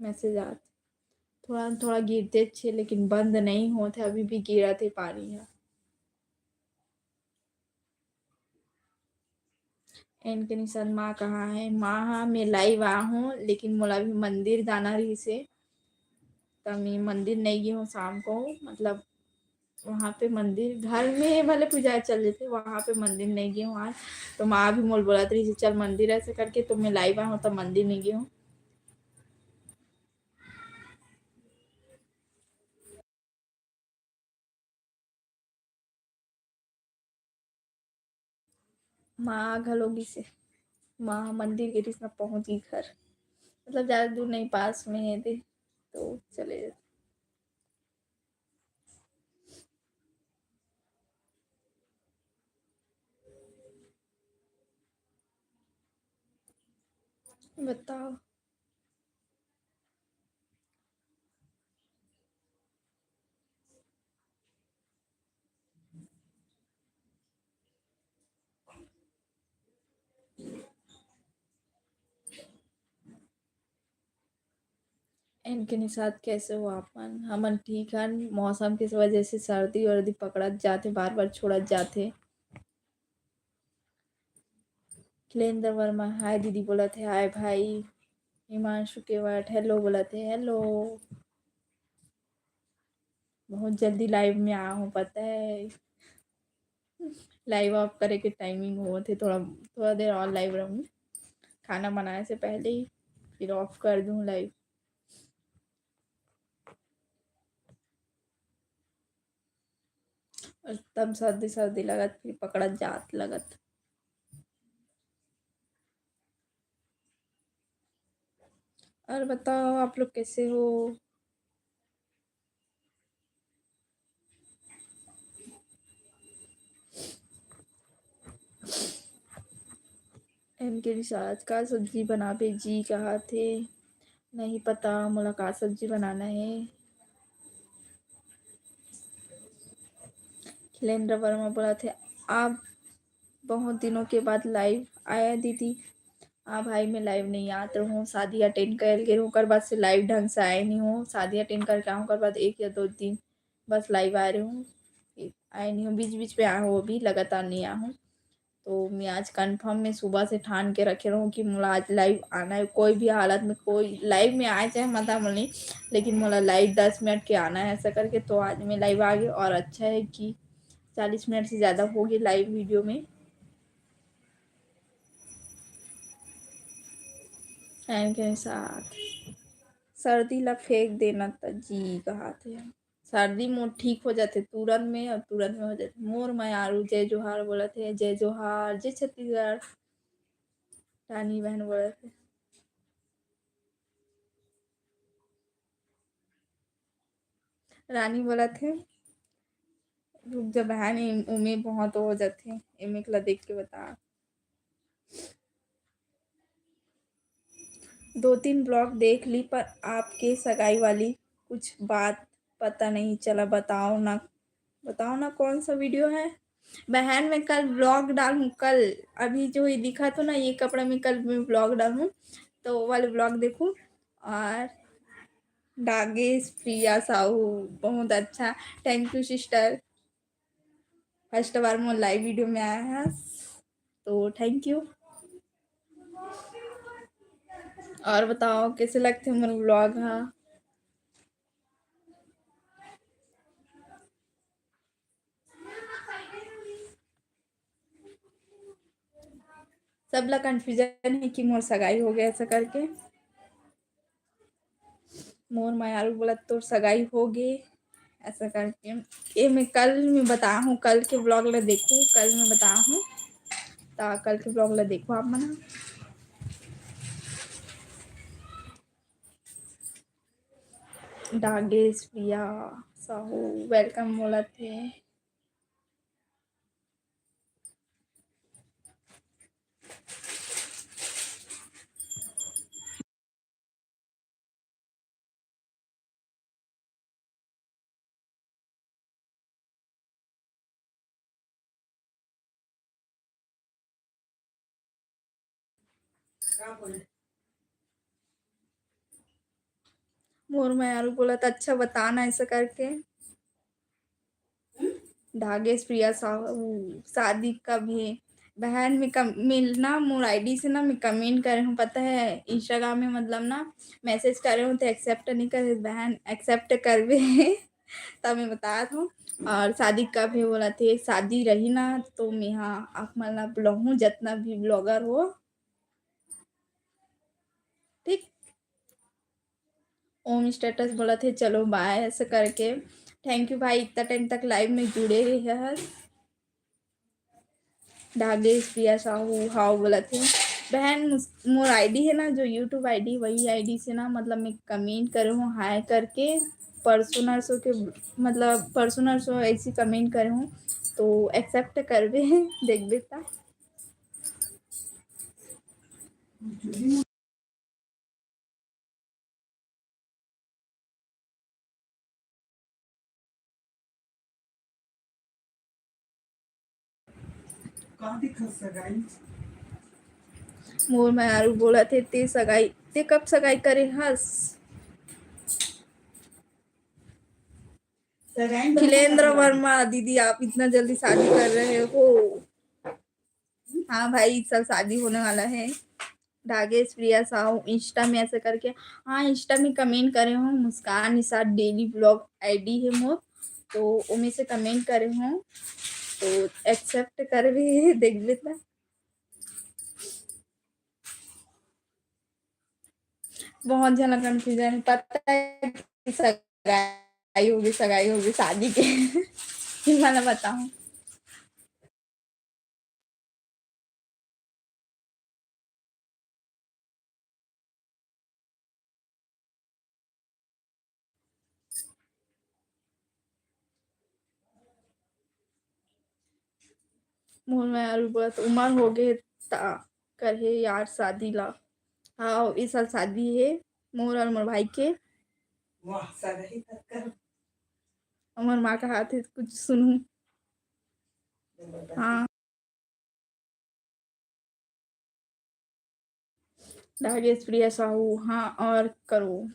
message आत, थोड़ा थोड़ा गिरते छे, लेकिन बंद नहीं होत हे, अभी भी गिरत हे पानी ह। एन के निषाद, माँ कहाँ है? माँ, हाँ, मैं live आ हूँ, लेकिन मोला भी मंदिर जाना रहिस हे, त मैं मंदिर नहीं गे हूँ शाम को। मतलब, वहाँ पे मंदिर, घर में भले पूजा चल जाथे, वहाँ पे मंदिर नहीं गे हूँ आज। तो माँ भी मोल बोलत रहिस हे, "चल मंदिर," ऐसे करके, तो मैं live आ हूँ, तो मंदिर नहीं गे हूँ। माँ घलो गिस हे, माँ मंदिर गे रहिस ना, पहुँच गे घर। मतलब, ज्यादा दूर नहीं, पास में हे दे, तो चले जाते। बताओ। इनके निषाद, कैसे हो आप मन? हमन ठीक हन। मौसम के वजह से सर्दी वर्दी पकड़त जाथे, बार बार छोड़त जाथे। खिलेंद्र वर्मा, हाय दीदी बोलत हे, हाय भाई। हिमांशु केवट, हेलो बोलत हे, हेलो। बहुत जल्दी लाइव में आ हूँ, पता है। लाइव ऑफ करे के टाइमिंग होत हे, थोड़ा, थोड़ा देर और लाइव रहूँ, खाना बनाए से पहले ही फिर ऑफ कर दूँ लाइव। एकदम सर्दी सर्दी लगत, फिर पकड़त जात लगत। और बताओ, आप लोग कैसे हो? एम के रिचार्ज, का सब्जी बनाबे जी कहा थे? नहीं पता मोला का सब्जी बनाना है। खिलेंद्र वर्मा बोला थे, आप बहुत दिनों के बाद लाइव आया दीदी। हाँ भाई, मैं लाइव नहीं आत रहूँ, शादी अटेंड कर गे रहूँ, ओकर बाद से लाइव ढंग से आए नहीं हूँ। शादी अटेंड करके आऊँ, ओकर बाद एक या दो दिन बस लाइव आ रही हूँ, आए नहीं हूँ, बीच बीच में आए हूँ, अभी लगातार नहीं आए हूँ। तो मैं आज कंफर्म में सुबह से ठान के रखे रहूँ कि मोला आज लाइव आना है, कोई भी हालत में, कोई लाइव में आए चाहे मत आए मोला नहीं, लेकिन मोला लाइव दस मिनट के आना है ऐसा करके। तो आज मैं लाइव आ गई और अच्छा है कि चालीस मिनट से ज़्यादा हो गई लाइव वीडियो में। फैन के साथ सर्दी ला फेंक देना त जी कहा थे। सर्दी मोर ठीक हो जाथे तुरंत में, और तुरंत में हो जाथे। मोर मयारू जय जोहार बोलत हे, जय जोहार, जय छत्तीसगढ़। रानी बहन बोलत हे, रानी बोलत हे, रुक जा बहन, एम-, ओमे बहुत हो जाथे, एमे ला देख के बता। दो तीन ब्लॉग देख ली, पर आपके सगाई वाली कुछ बात पता नहीं चला। बताओ ना, बताओ ना कौन सा वीडियो है बहन। मैं कल ब्लॉग डालूँ, कल अभी जो ये दिखा तो ना, ये कपड़ा में कल मैं ब्लॉग डालूँ, तो वो वाले ब्लॉग देखूँ। और डागेश प्रिया साहू, बहुत अच्छा, thank you sister. First bar Mor live video में आया है, तो थैंक यू। और बताओ, कैसे लगथे मोर ब्लॉग हा? सब ला कन्फ्यूजन है कि मोर सगाई हो गया ऐसा करके। मोर मयारू बोला, "तोर सगाई हो गे," ऐसा करके। ये मैं कल मैं बता हूँ, कल के ब्लॉग ला देखूँ, कल मैं बता हूँ, ता कल के ब्लॉग ला देखो आप मन। डागेश प्रिया साहू वेलकम बोलत हे। मोर मयारू बोलत, "अच्छा बता ना," ऐसा करके। डागेश प्रिया साहू, शादी कब है? बहन, मैं कम-, मैं ना मोर आईडी से ना मैं कमेंट करे हूँ, पता है, इंस्टाग्राम में मतलब ना मैसेज करे हूँ तो एक्सेप्ट नहीं करे बहन, एक्सेप्ट करबे। तब मैं बतात हूँ। और शादी कब है बोलत हे, शादी रही ना तो मैं हाँ आप मन ला बुलाहूँ, जितना भी ब्लॉगर हो, ठीक। ओम स्टेटस बोलत हे, "चलो बाय," ऐसे करके। थैंक यू भाई, इतना टाइम तक लाइव में जुड़े रहे हस। डागेश प्रिया साहू हाव बोलत हे। बहन, मुस-, मोर आईडी है ना, जो यूट्यूब आईडी, वही आईडी से ना, मतलब, मैं कमेंट करे हूँ हाय करके, परसों नरसों के, मतलब, परसों नरसों ऐसी कमेंट करे हूँ, तो एक्सेप्ट करबे, देखबे ता। का दिखत सगाई? मोर मयारू बोलत हे, "ते सगाई, ते कब सगाई करे हस?" खिलेंद्र वर्मा, दीदी आप इतना जल्दी शादी कर रहे हो? हाँ भाई, इस साल शादी होने वाला है। डागेश प्रिया साहू Insta में ऐसे करके, हाँ, Insta में comment करे हो, मुस्कान निषाद daily vlog ID है मोर, तो ओमे से comment करे हो, तो accept करबे, देखबे त। बहुत झन ला confusion है, पता है कि सगाई होगे, सगाई होगे शादी के। मैं ला बताऊं। मोर मैं अभी बोलत, उमर हो गे ता करहे यार शादी ला। हाँ, इस साल शादी है मोर और मोर भाई के। वाह, सगाई तक कर। हमर माँ का हाथ है, कुछ सुनू। हाँ। राजेश प्रिया साहू, हाँ, और करो।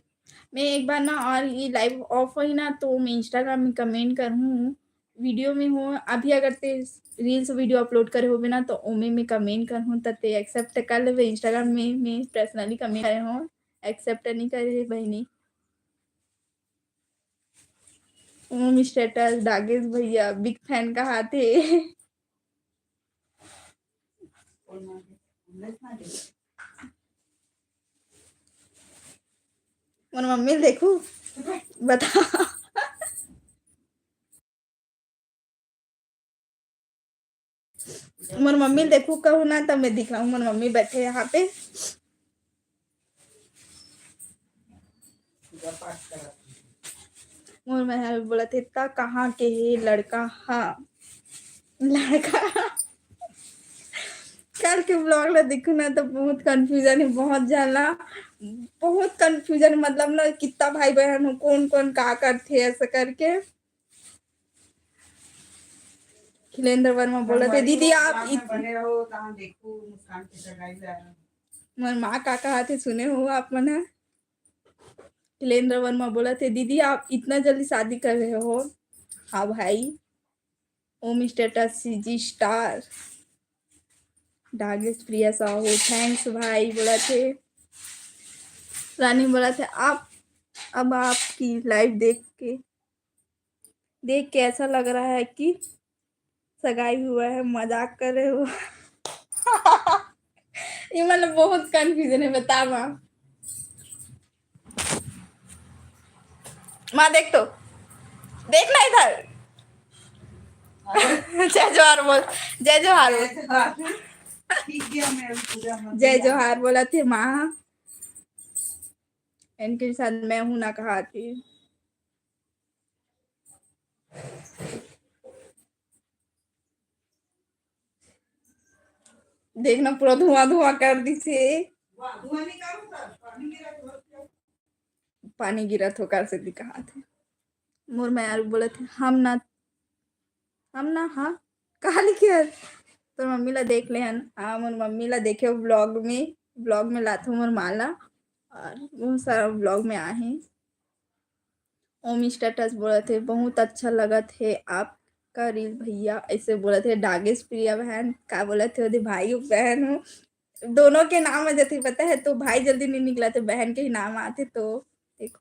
मैं एक बार ना, और ये live off होही ना, तो मैं Instagram में comment करहूँ, video में हो, अभी अगर ते reels video upload करे होबे ना, तो ओमे में comment करहूँ, त ते accept कर लेबे। Instagram में मैं personally comment करे हूँ, accept नहीं करे हे बहिनी। ओम status, डागेश भैया big fan कहाथे। मोर मम्मी ल देखू, बता। मोर मम्मी ल देखू कहू ना, तब मैं दिखलाऊं। मोर मम्मी बैठे यहाँ पे। मोर मेहर बोलत हे, "त कहाँ के हे लड़का?" हाँ, लड़का। कल के vlog ला देखू ना, तो बहुत confusion है, बहुत ज्यादा, बहुत confusion, मतलब ना, कितना भाई बहन हो, कौन कौन का करथे, ऐसा करके। खिलेंद्र वर्मा बोलत हे, "दीदी आप इत-" बने रहो, तहाँ देखू मुस्कान के सगाई ला। मोर माँ का कहाथे, सुने हो आप मन ह? खिलेंद्र वर्मा बोलत हे, "दीदी आप इतना जल्दी शादी कर रहे हो?" हाँ भाई। ओम status CG star। डागेश प्रिया साहू, thanks भाई बोलत हे। रानी बोलत हे, आप, अब आपकी live देख के, देख के ऐसा लग रहा है कि सगाई हुआ है, मजाक कर रहे हो। ये मतलब बहुत confusion है, बता माँ। माँ देख तो, देख ना इधर। जय जोहार बोल, जय जोहार बोल। ठीक है, मैं अभी पूजा मत जय जोहार बोलत हे माँ। इनके साथ मैं हूँ ना कहाथे। देखना पूरा धुआं धुआं कर दिसे। पानी गिरत होकर से दिखात हे। मोर मेहर बोलत हे, "हम ना, हम ना, हाँ, कहा लिखे हस?" तोर मम्मी ला देख ले हन। हाँ, मोर मम्मी ला देखे vlog में, vlog में लाथो मोर माँ ला, और बहुत सारा vlog में आहे। ओम status बोलत हे, "बहुत अच्छा लगत हे आपका reel भैया," ऐसे बोलत हे। डागेश प्रिया बहन का बोलत हे, ओदे भाई हो बहन हो, दोनों के नाम आ जाथे, पता है, तो भाई जल्दी नहीं निकला, तो बहन के ही नाम आथे। तो देखो,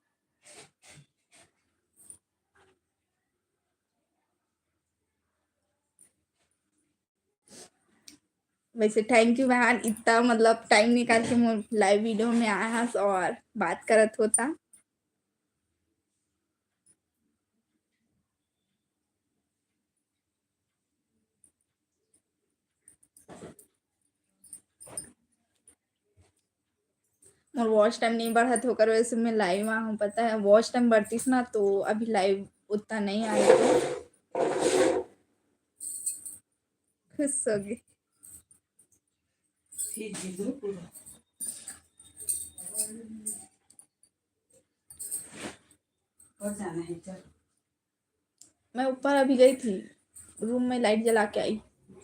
वैसे thank you बहन, इतना मतलब time निकाल के मोर live video में आए हस और बात करत होता। मोर watch time नहीं बढ़त, ओकर वजह से मैं live में हूँ। पता है, watch time बढ़तीस ना, तो अभी live उतना नहीं आए। खुश हो गई। और जाना है, चल। मैं ऊपर अभी गई थी, room में light जला के आई।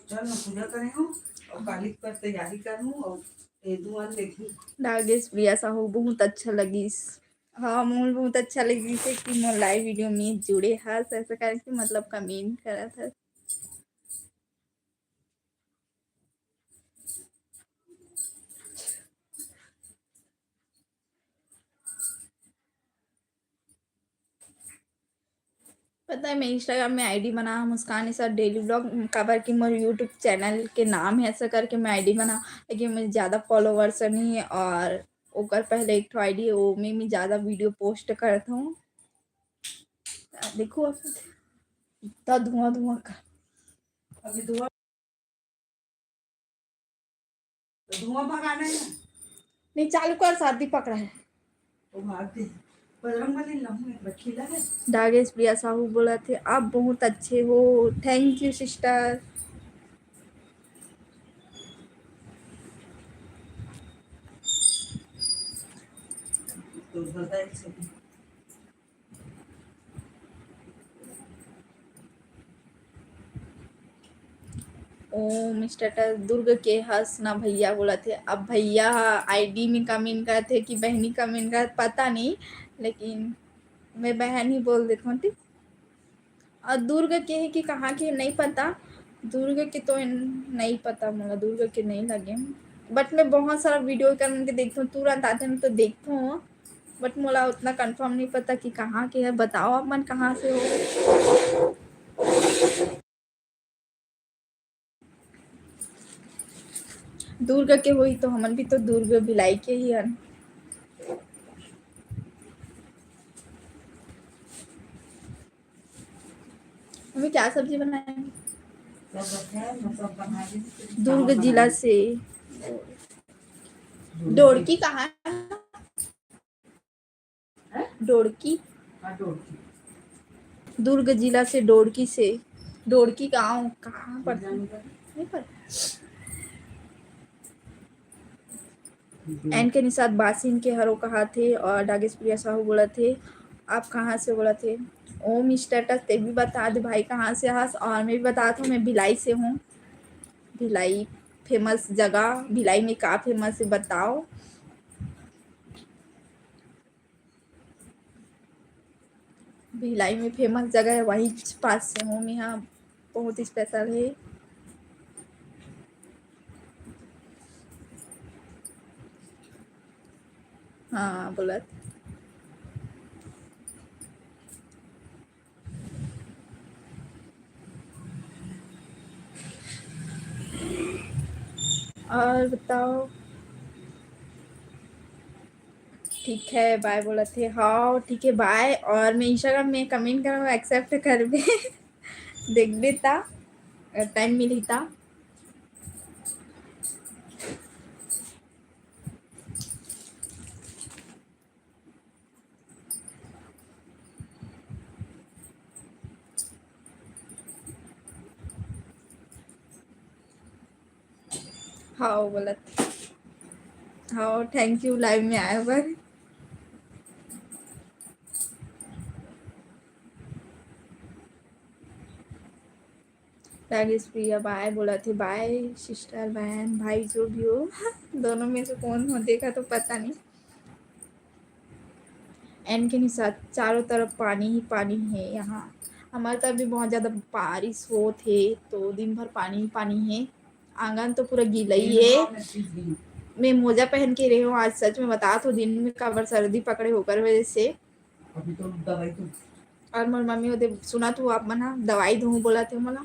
चल, मैं पूजा करे हूँ और काली पर तैयारी कर लूँ और ये दुआर देखूँ। नागेश प्रिया साहू बहुत अच्छा लगिस। हाँ, मोला बहुत अच्छा लगिस हे कि मोर live video में जुड़े हस, ऐसा करके मतलब comment करत हस। पता है, मैं Instagram में ID बना, मुस्कान निषाद daily vlog, काबर कि मोर YouTube channel के नाम है ऐसा करके मैं ID बना, लेकिन मेरे ज़्यादा followers नहीं है और ओकर पहले एक ठो ID है, वो में मैं ज़्यादा video post करता हूँ। देखो अब इतना धुआं धुआं का। अभी धुआं, धुआं भगाना है ना? नहीं, चालू कर, सर्दी पकड़ा है। वो भाग दे। बजरंग बली लहू में रखीला है। डागेश प्रिया साहू बोलत हे, आप बहुत अच्छे हो। Thank you sister। तो बताए। ओम status दुर्ग के हस ना भैया बोलत हे। अब भैया ह ID में comment करत हे कि बहनी comment करत, पता नहीं, लेकिन मैं बहन ही बोल देथव, ठीक। और दुर्ग के है कि कहाँ के, नहीं पता। दुर्ग के तो नहीं पता मोला, दुर्ग के नहीं लगे। But मैं बहुत सारा video कर मन के देखथव, तुरंत आथे ना तो देखथव, but मोला उतना confirm नहीं पता कि कहाँ के है। बताओ आप मन कहाँ से हो। दुर्ग के होही तो हमन भी तो दुर्ग भिलाई के ही हन। अभी क्या सब्जी बनाएंगे? दुर्ग जिला से। डोड़की कहाँ है? डोड़की। हाँ, डोड़की। दुर्ग जिला से डोड़की से। डोड़की गांव कहाँ पड़ता है? नहीं पता। एन के निषाद बासिन के हरो कहा थे और डागेश प्रिया साहू बोला थे। आप कहाँ से बोला थे? ओम status ते भी बता दे भाई, कहाँ से हस? और मैं भी बताता हूँ, मैं भिलाई से हूँ। भिलाई famous जगह, भिलाई में का famous है बताओ? भिलाई में famous जगह है, वही पास से हूँ मैं। हाँ, बहुत special है। हाँ, बोलत। और बताओ। ठीक है, bye बोलत हे। हाँ, ठीक है, bye। और मैं Instagram में comment करब, accept करबे। देखबे ता, अगर time मिलही ता। हाँ, बोलत। हाँ, thank you live में आए बर। रागेश प्रिया bye बोलत हे। Bye sister, बहन, भाई, जो भी हो। दोनों में से कौन हो, देखा तो पता नहीं। एन के निषाद, चारों तरफ पानी ही पानी है यहाँ। हमारे तरफ भी बहुत ज़्यादा बारिश होत हे, तो दिन भर पानी ही पानी है। आंगन तो पूरा गीला ही है। मैं मोजा पहन के रहे हूँ आज, सच में बता तो, दिन में काबर सर्दी पकड़े होकर वजह से। अभी तो दवाई तो। और मोर मम्मी ओदे सुना तू, आप मन ह दवाई दूँ बोला थे मोला।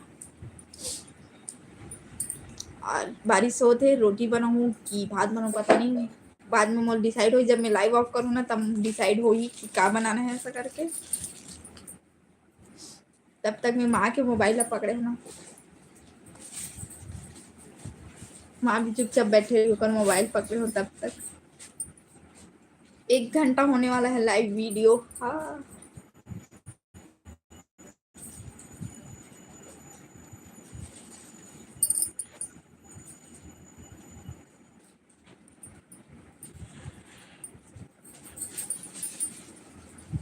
और बारिश होत हे, रोटी बनाऊँ कि भात बनाऊँ, पता नहीं। बाद में मोर decide होही, जब मैं live off करूँ ना, तब decide होही कि का बनाना है, ऐसा करके। तब तक मैं माँ के mobile ला पकड़े हूँ ना, माँ भी चुपचाप बैठे रही, ओकर mobile पकड़े हो तब तक। एक घंटा होने वाला है live video। हाँ।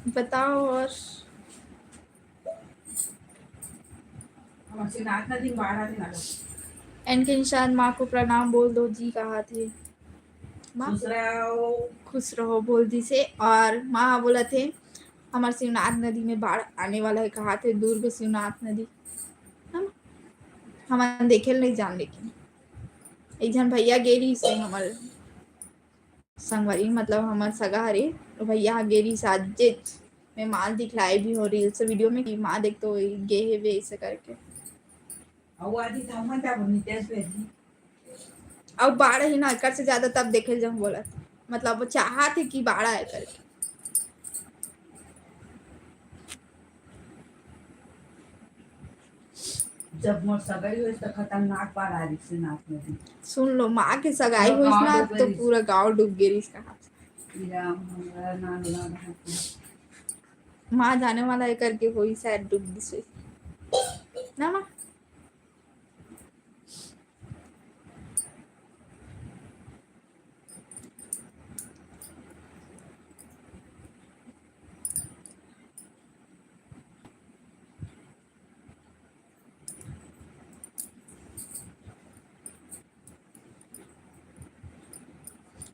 बताओ और। एन के निषाद माँ को प्रणाम बोल दो जी, कहा थे। माँ, खुश रहो। खुश रहो बोल दिसे। और माँ बोलत हे, हमर शिवनाथ नदी में बाढ़ आने वाला है, कहाथे दुर्ग शिवनाथ नदी, है ना? हमन देखे ल नहीं जान, लेकिन एक झन भैया गे रहिस हे हमर संगवारी, मतलब हमर सगा हरे, तो भैया ह गे रहिस हे, आजेच मैं माँ ल दिखलाए भी हो reels video में कि माँ देख तो गे हेवे ऐसे करके। अउ आदि धामा जाबो नितेश बेटी। अउ बाढ़ ही ना, एकर से ज्यादा तब देखे ल जाऊँ बोलत। मतलब वो चाहत हे कि बाढ़ आए करके। जब मोर सगाई होइस त खतरनाक बाढ़ आ रहिस हे नाथ नदी। सुन लो, माँ के सगाई पूरा होइस गाँव ना, डूब तो गइस। पूरा गाँव डूब गे रहिस कहा। ई राम, हमरा नाम ना रहत। माँ जाने वाला है करके होई शायद डूब गिस होई। ना माँ?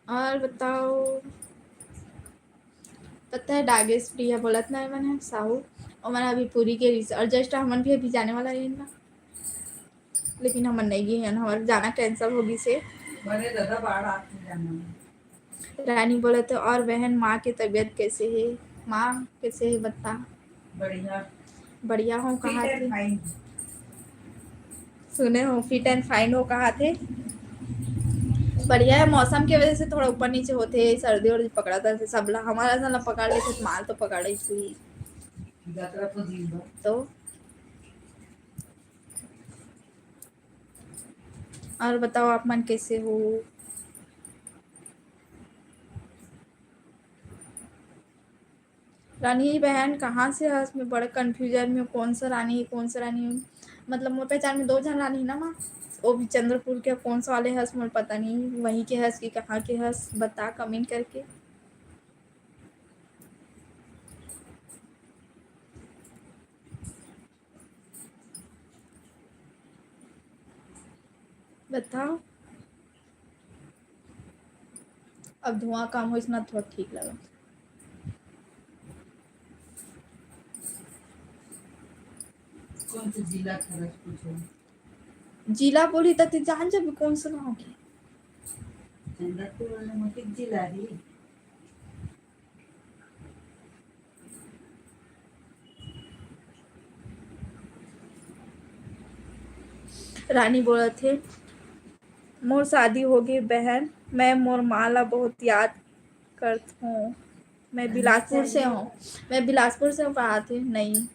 और बताओ, पता है डागेश प्रिया बोलत ना, मन है साहू, और मन अभी पूरी के रिस-, और just हमन भी अभी जाने वाला है ना, लेकिन हमन नहीं गए हैं, हमारा जाना cancel हो गई से। बड़े दादा बाढ़ आती जाना। रानी बोलत हे, और बहन, माँ के तबीयत कैसे हे? माँ कैसे हे बता? बढ़िया। बढ़िया हो, कहा थे? सुने हो, fit and fine हो, कहा थे? बढ़िया है, मौसम के वजह से थोड़ा ऊपर नीचे होते, सर्दी वर्दी पकड़ा था, सबला, हमारा साला पकड़ लेते, माल तो पकड़े ही। तो और बताओ, आप मन कैसे हो? रानी बहन कहाँ से हस? मैं बड़ा confusion में हूँ, कौन सा रानी है, कौन सा रानी है? मतलब मोर पहचान में दो झन रानी है ना माँ, वो भी चंद्रपुर के, कौन सा वाले हस मोर पता नहीं, वहीं के हस कि कहाँ के हस, बता comment करके। बताओ। अब धुआं काम होइस ना, थोड़ा ठीक लगा। कौन से जिला था, पूछो। जिला बोली त ते जान जाबे कौन सा गाँव के। चंद्रपुर वाले मोती जिला ही। रानी बोलत हे, मोर शादी हो गई बहन, मैं मोर माँ ला बहुत याद करत हूँ। मैं बिलासपुर से हूँ, मैं बिलासपुर से हूँ, कहा थे नहीं,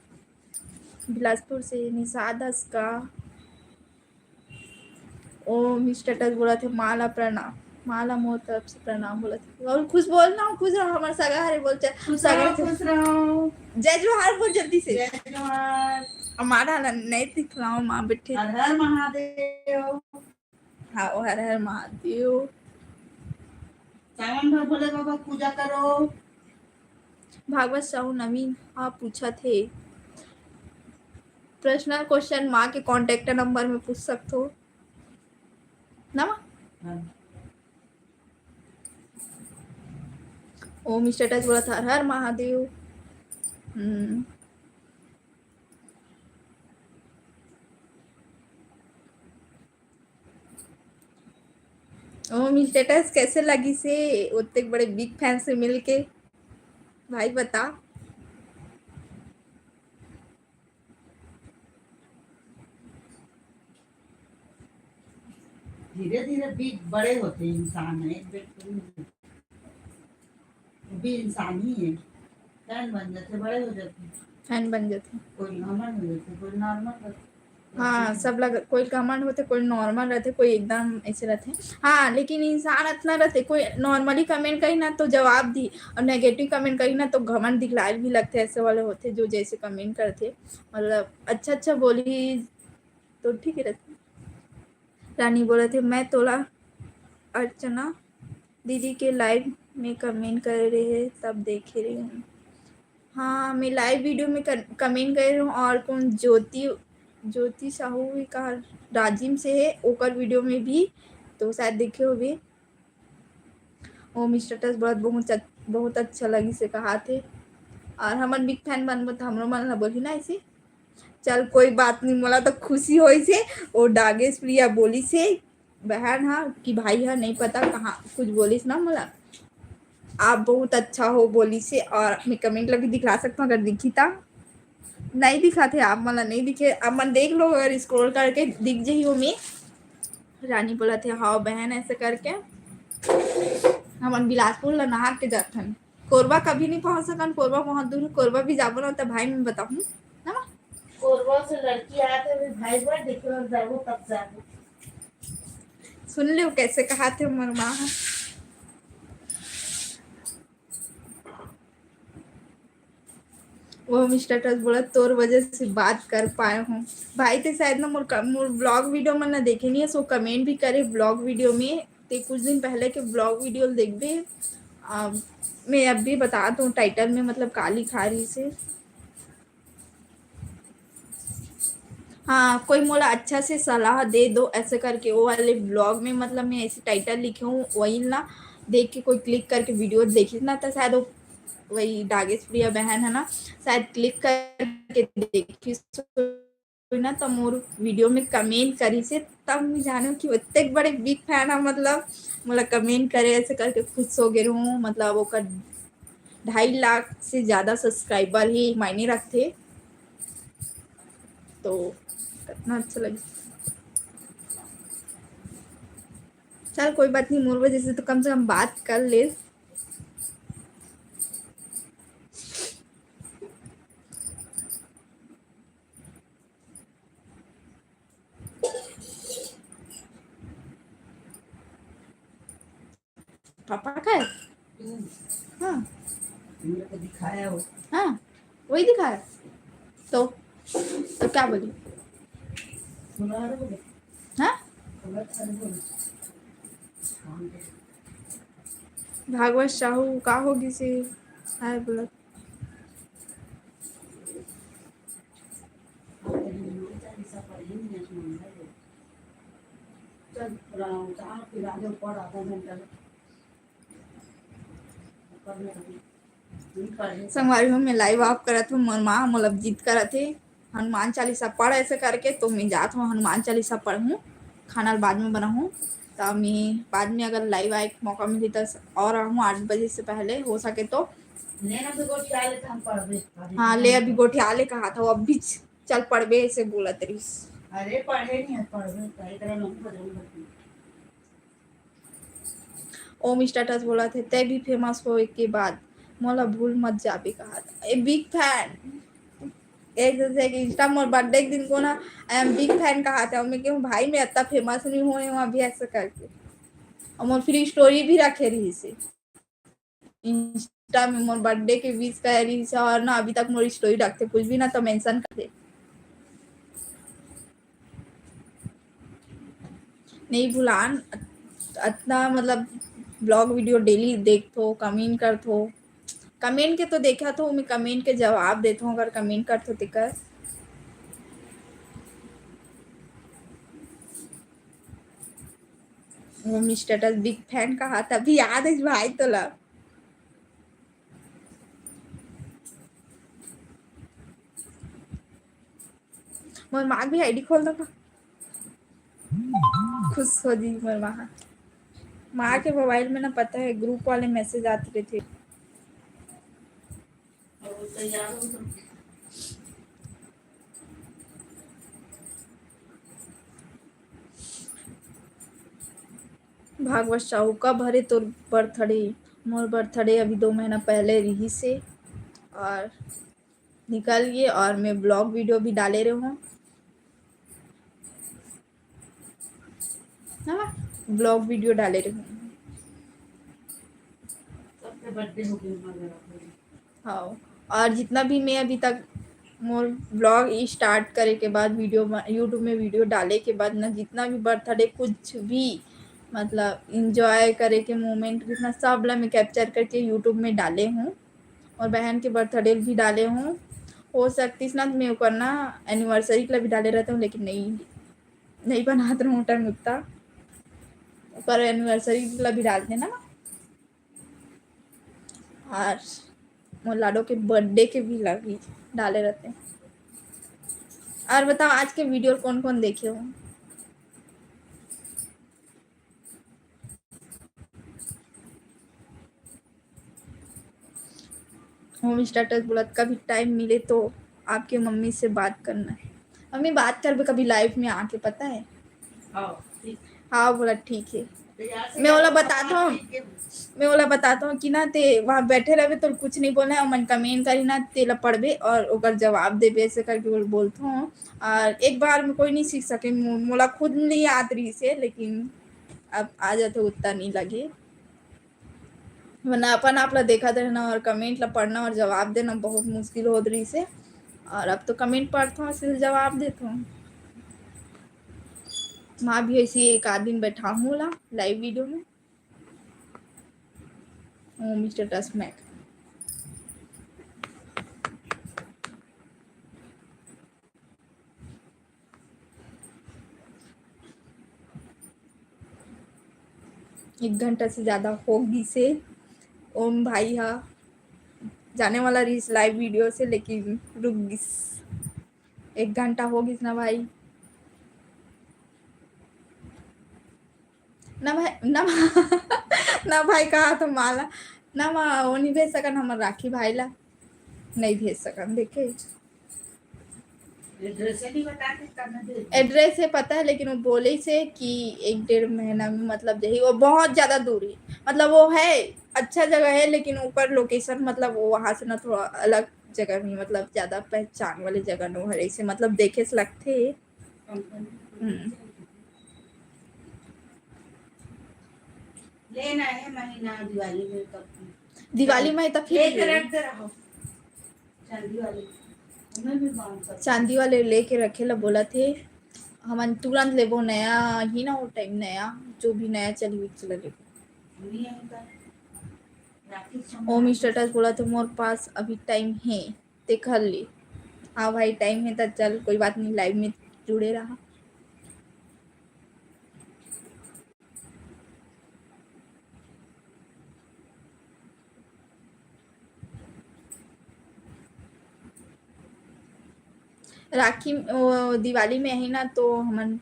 बिलासपुर से निषाद हस का? ओम status बोलत हे, माँ ला प्रणाम, माँ ला मोर तरफ से प्रणाम बोलत हे। और खुश बोल ना, खुश रहो, हमार सगा हरे बोल, चा-, खुश सगा रहो, चा-, खुश रहो। जय जोहार बोल जल्दी से। जय जोहार। हमारा ला नहीं दिखलाओ, माँ बैठे। हर हर महादेव। हाँ, ओ हर हर महादेव। सावन भर भोले बाबा पूजा करो। भागवत साहू नवीन ह पूछत हे, personal question माँ के contact number में पूछ सकथो ना माँ? हाँ। ओम status बोलत हर हर महादेव। हम्म। ओम status कैसे लगिस हे, ओतेक बड़े big fan से मिलके? भाई बता। धीरे-धीरे big बड़े होथे इंसान, एक बेर थोड़ी होथे। वो भी इंसान ही है। Fan बन जाथे, बड़े हो जाथे। Fan बन जाथे। कोई normal हो जाथे, कोई normal रथे। हाँ, सब लग, कोई घमंड होथे, कोई normal रथे, कोई एकदम ऐसे रथे। हाँ, लेकिन इंसान अतना रथे, कोई normally comment करी ना तो जवाब दी, और negative comment करी ना तो घमंड दिखलाए भी लगथे। ऐसे वाले होथे जो जैसे comment करथे, मतलब अच्छा-अच्छा बोली तो ठीक ही रथे। रानी बोलत हे, "मैं तोला अर्चना दीदी के live में comment करे रहे, तब देखे रहे हूँ।" हाँ, मैं live video में कर-, comment करे रहे हूँ। और कौन, ज्योति, ज्योति साहू भी कहा, राजिम से है, ओकर video में भी, तो शायद देखे होबे। वो मिस्टर टस बहुत, बहुत, बहुत अच्छा लगिस हे कहाथे। और हमन बिग फैन बनबो त हमरो मन ला बोलही ना ऐसे। चल कोई बात नहीं, मोला तो खुशी होइस हे। वो डागेश प्रिया बोलिस हे बहन हा कि भाई हा नहीं पता कहाँ कुछ बोलिस ना मोला, आप बहुत अच्छा हो बोलिस हे। और मैं कमेंट ला भी दिखला सकता हूँ अगर दिखी ता। नहीं दिखाथे आप मन ला, नहीं दिखे, आप मन देख लो अगर स्क्रॉल करके दिख जही ओमे। रानी बोलथे हाँ बहन ऐसे करके। हमन बिलासपुर ला नहा के जाथन। कोरबा कभी नहीं पहुंच सकन, कोरबा बहुत दूर हे। कोरबा भी जाबो ना त भाई मैं बताहूँ ना। कोरबा से लड़की आए थे, अभी भाई बर देखे बर जाबो तब जाबो। सुन लियो कैसे कहाथे मोर माँ ह। वो मिस्टर टस बोला तोर वजह से बात कर पाए हूँ। भाई ते शायद ना मोर क-, मोर ब्लॉग वीडियो में ना देखे नहीं है, सो कमेंट भी करे ब्लॉग वीडियो में। ते कुछ दिन पहले के ब्लॉग वीडियो देखबे। आ, मैं अब भी बतात हूँ टाइटल में मतलब का लिखा रहिस हे। हाँ, कोई मोला अच्छा से सलाह दे दो ऐसे करके, वो वाले ब्लॉग में मतलब मैं ऐसे टाइटल लिखे हूँ, वही ना देख के कोई क्लिक करके वीडियो देखिस ना, तो शायद वो वही डागेश प्रिया बहन है ना, शायद क्लिक करके देखिस ना, तो मोर वीडियो में कमेंट करिस हे, तब मैं जाने कि ओतेक बड़े बिग फैन है, मतलब मोला कमेंट करे ऐसे करके खुश हो गए रहूँ। मतलब ओकर ढाई लाख से ज्यादा सब्सक्राइबर ही मायने रखथे। तो कितना अच्छा लगे। चल कोई बात नहीं, मोर वजह से तो कम से कम बात कर ले। पापा का है? हाँ। तुमने तो दिखाया हो। हाँ, वही दिखाया। तो, तो क्या बोली? सुना रहे हो? हाँ? सुना रहे हो? भागवत साहू का होगी से? हाय बोला। संगवारी हो, मैं लाइव ऑफ करत हूँ, मोर माँ मोला जिद करत हे, हनुमान चालीसा पढ़ ऐसे करके, तो मैं जात हूँ हनुमान चालीसा पढ़हूँ, खाना ल बाद में बनाहूँ। तो मैं बाद में अगर लाइव आए के मौका मिली तो और आहूँ आठ बजे से पहले हो सके तो। ले ना, अभी गोठिया ले, तो हम पढ़बे। हाँ, ले, अभी गोठिया ले कहा था, वो अभी चल पढ़बे ऐसे बोलत रहिस। अरे पढ़े नहीं है, पढ़बे, पढ़े तेरा मन भजन भजन। ओम स्टेटस बोलत हे, "तै भी फेमस होए के बाद मोला भूल मत जाबे," कहा था। A big fan. एक जैसे कि इंस्टा मोर बर्थडे के दिन को ना, "I am big fan" कहा था। मैं कहूँ, "भाई, मैं इतना फेमस नहीं हुए हूँ अभी," ऐसा करके। और मोर फिर स्टोरी भी रखे रहिस हे। इंस्टा में मोर बर्थडे के विश करे रहिस हे और ना अभी तक मोर स्टोरी रखथे, कुछ भी ना तो मेंशन करथे। नहीं भुलान, अत-, अतना मतलब ब्लॉग वीडियो डेली देखथो, कमेंट करथो। कमेंट के तो देखा तो मैं कमेंट के जवाब देथो, अगर कमेंट करथो तेकर। वो स्टेटस बिग फैन कहा था, अभी याद है भाई तोला। मोर माँ भी आईडी खोल दो का। खुश हो जी मोर माँ। माँ के मोबाइल में ना पता है ग्रुप वाले मैसेज आते रहते। भागवत साहू, कब हरे तोर बर्थडे? मोर बर्थडे अभी दो महीना पहले रहिस हे और निकल गए और मैं ब्लॉग वीडियो भी डाले रहूँ, है ना, ब्लॉग वीडियो डाले रहूँ। सबके बर्थडे हो गए। हाँ, और जितना भी मैं अभी तक मोर ब्लॉग स्टार्ट करे के बाद वीडियो यूट्यूब में वीडियो डाले के बाद ना, जितना भी बर्थडे कुछ भी मतलब इंजॉय करे के मोमेंट जितना सब ला मैं कैप्चर करके यूट्यूब में डाले हूँ और बहन के बर्थडे भी डाले हूँ। हो सकतीस ना मैं ओकर ना एनिवर्सरी के ला भी डाले रहते हूँ, लेकिन नहीं, नहीं बनात रहूँ टाइम उतना। पर एनिवर्सरी ला भी डाल देना ना। और मोर लाडो के बर्थडे के भी लगी डाले रहते हैं। और बताओ, आज के वीडियो कौन कौन देखे हो? होम स्टेटस बोलत, कभी टाइम मिले तो आपके मम्मी से बात करना है। मम्मी, बात करबे कभी लाइव में आके, पता है? हाँ, ठीक। हाँ, बोला ठीक है। तो यहाँ से मैं ओला जाओ, बताता हूँ। ठीक है। मैं ओला बताता हूँ कि ना, ते वहाँ बैठे रहबे तो कुछ नहीं बोलना है, ओमन कमेंट करी ना, तेला पढ़बे और ओकर जवाब देबे, ऐसे करके बोल, बोलता हूँ। और एक बार में कोई नहीं सीख सके, मो-, मोला खुद नहीं आत रही से, लेकिन अब आ जाते उतना नहीं लगे। वरना अपन आप ला देखत रहना और कमेंट ला पढ़ना और जवाब देना बहुत मुश्किल होत रहिस हे। और अब तो कमेंट पढ़थों, सीधे जवाब देथों। मैं भी ऐसे ही एक आध दिन बैठाहूँ ला लाइव वीडियो में। ओ, मिस्टर टसमैक। एक घंटा से ज्यादा हो गिस हे। ओम भाई हा जाने वाला रहिस लाइव वीडियो से, लेकिन रुक गिस। एक घंटा हो गिस ना भाई। ना भाई, ना, ना भाई, कहा तो माला, ना माँ, वो नहीं भेज सकन हमर राखी भाई ला, नहीं भेज सकन। देखे, एड्रेस हे पता है, लेकिन वो बोले से कि एक डेढ़ महीना में, मतलब, यही वो बहुत ज्यादा दूर है, मतलब, वो है अच्छा जगह है, लेकिन ऊपर लोकेशन, मतलब, वो वहां से ना थोड़ा अलग जगह में, मतलब, ज्यादा पहचान वाली जगह नो हरे से, मतलब, देखे से लगथे। हम्म। लेना है महीना दिवाली में, तब दिवाली में तब फिर लेके रख दे रहो। चांदी वाले, हमें भी बांध सकते। चांदी वाले लेके रखे ला बोलथे। हमन तुरंत लेबो, नया ही ना, वो टाइम नया, जो भी नया चली, वही चला लेबो। नहीं है तो राखी संभाल। ओम स्टेटस बोलथे, मोर पास अभी टाइम है, ते कर ले। हाँ भाई, टाइम है तो चल, कोई बात नहीं, लाइव में जुड़े रहा। राखी, ओ, दिवाली में ही ना, तो हमन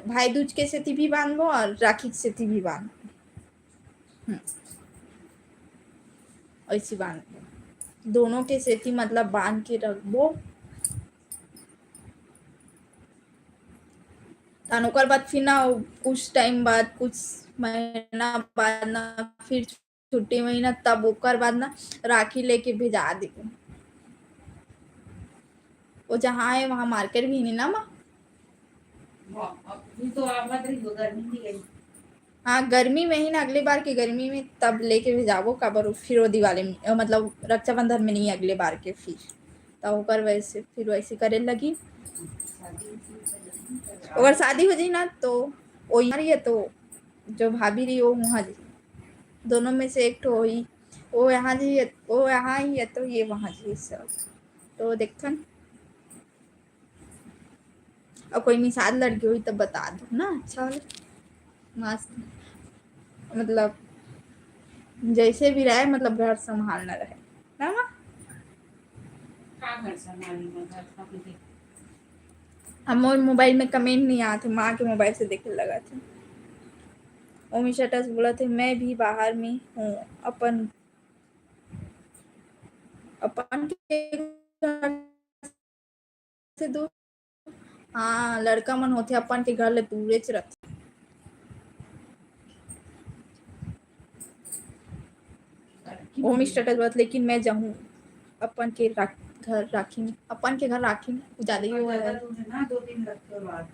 भाई दूज के सेती भी बांधबो और राखी के सेती भी बांधबो। हम्म। ऐसी बांध, दोनों के सेती, मतलब, बांध के रखबो। तहन ओकर बाद फिर ना, कुछ टाइम बाद, कुछ महीना बाद ना, फिर छुट्टी महीना, तब ओकर बाद ना राखी लेके भेजा देबो। वो जहाँ है, वहाँ मार्केट भी नहीं ना, माँ? हाँ, अभी तो आवत रही हो, गर्मी भी है। हाँ, गर्मी में ही ना, अगले बार के गर्मी में तब लेके भेजाबो, काबर फिर वो दिवाली में, अ, मतलब, रक्षाबंधन में नहीं, अगले बार के फिर। तो ओकर वैसे, फिर वैसे करे लगी। ओकर शादी हो जाई ना, तो वो यहाँ रही है, तो जो भाभी रही, वो वहाँ जी, दोनों में से एक ठो होई, वो यहाँ जी, वो यहाँ ही है, तो ये वहाँ जी, सब। तो देखन, और कोई निषाद लड़की हुई, तब बता दो ना, अच्छा वाला, मस्त, मतलब, जैसे भी रहे, मतलब, घर संभालना रहे ना, माँ? का घर संभाली, मैं घर का भी देख। अब मोर मोबाइल में कमेंट नहीं आते, माँ के मोबाइल से देखे लगा थे। ओमी स्टेटस बोलथे, मैं भी बाहर में हूँ, अपन, अपन के घर से दूर। हाँ, लड़का मन होथे, अपन के घर ले दूरेच रथे। ओमी स्टेटस बोलत, लेकिन मैं जाहूँ अपन के राख-, घर राखी में, अपन के घर राखी में, वो ज्यादा ही वो है। ज्यादा दूर है ना, दो दिन लगते हैं बाद।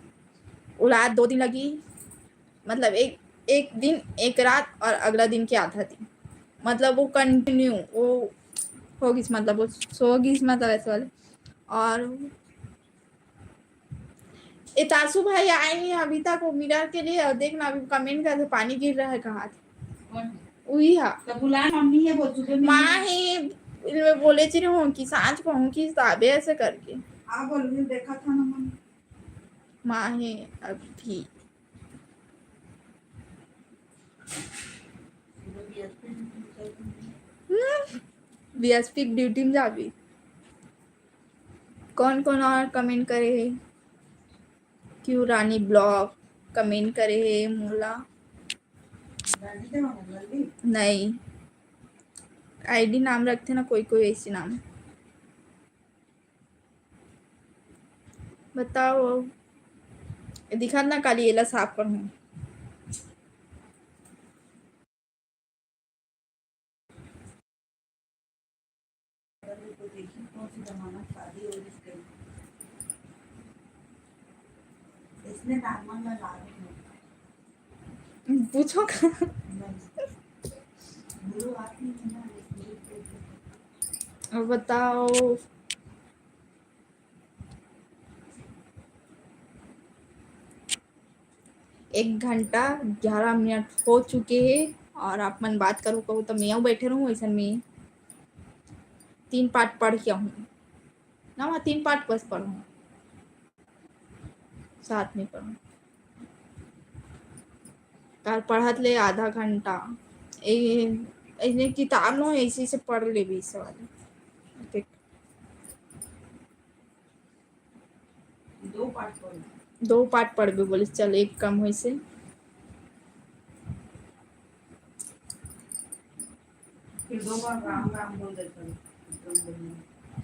उलाद दो दिन लगी, मतलब, एक, एक दिन, एक रात और अगला दिन के आधा दिन, मतलब, वो कंटिन्यू वो हो गिस, मतलब, वो सो गिस, मतलब, ऐसे वाले। और ए, तासू भाई आए नहीं अभी तक वो मिरर के लिए, और देखना, अभी कमेंट करके पानी गिर रहा है, कहा थे। कौन है? उही हा। तो बुला, मम्मी है, बोल, सुबह में माँ है, मैं बोले ची हूँ कि सांझ कहूँ कि साबे ऐसे करके। हाँ, बोल, मैं देखा था ना, मम्मी। माँ है अभी। सुबह भी आज भी नहीं चल रही है। बीएसपी ड्यूटी में जाबी। कौन कौन और कमेंट करे हे? क्यों रानी ब्लॉग कमेंट करे हे मोला? नहीं, आईडी नाम रखते ना कोई कोई ऐसी नाम। बताओ, दिखा ना काली एला साफ कर हूँ। इसने नॉर्मल में ला रही हूँ। पूछो का? नहीं। गुरु आती है ना, इसलिए। अब बताओ। एक घंटा ग्यारह मिनट हो चुके हे और आप मन बात करो कहो तो मैं बैठे रहूँ ऐसा में तीन पाठ पढ़ के हूँ ना, वहाँ तीन पाठ बस पढ़ूँ, साथ में पढ़ूँ। कार पढ़त ले आधा घंटा ए, ऐसने किताब लो ऐसे से पढ़ ले बीस वाले। दो पाठ पढ़बे बोले, चल एक कम होइसे। फिर दो बार राम राम बोल देते हैं।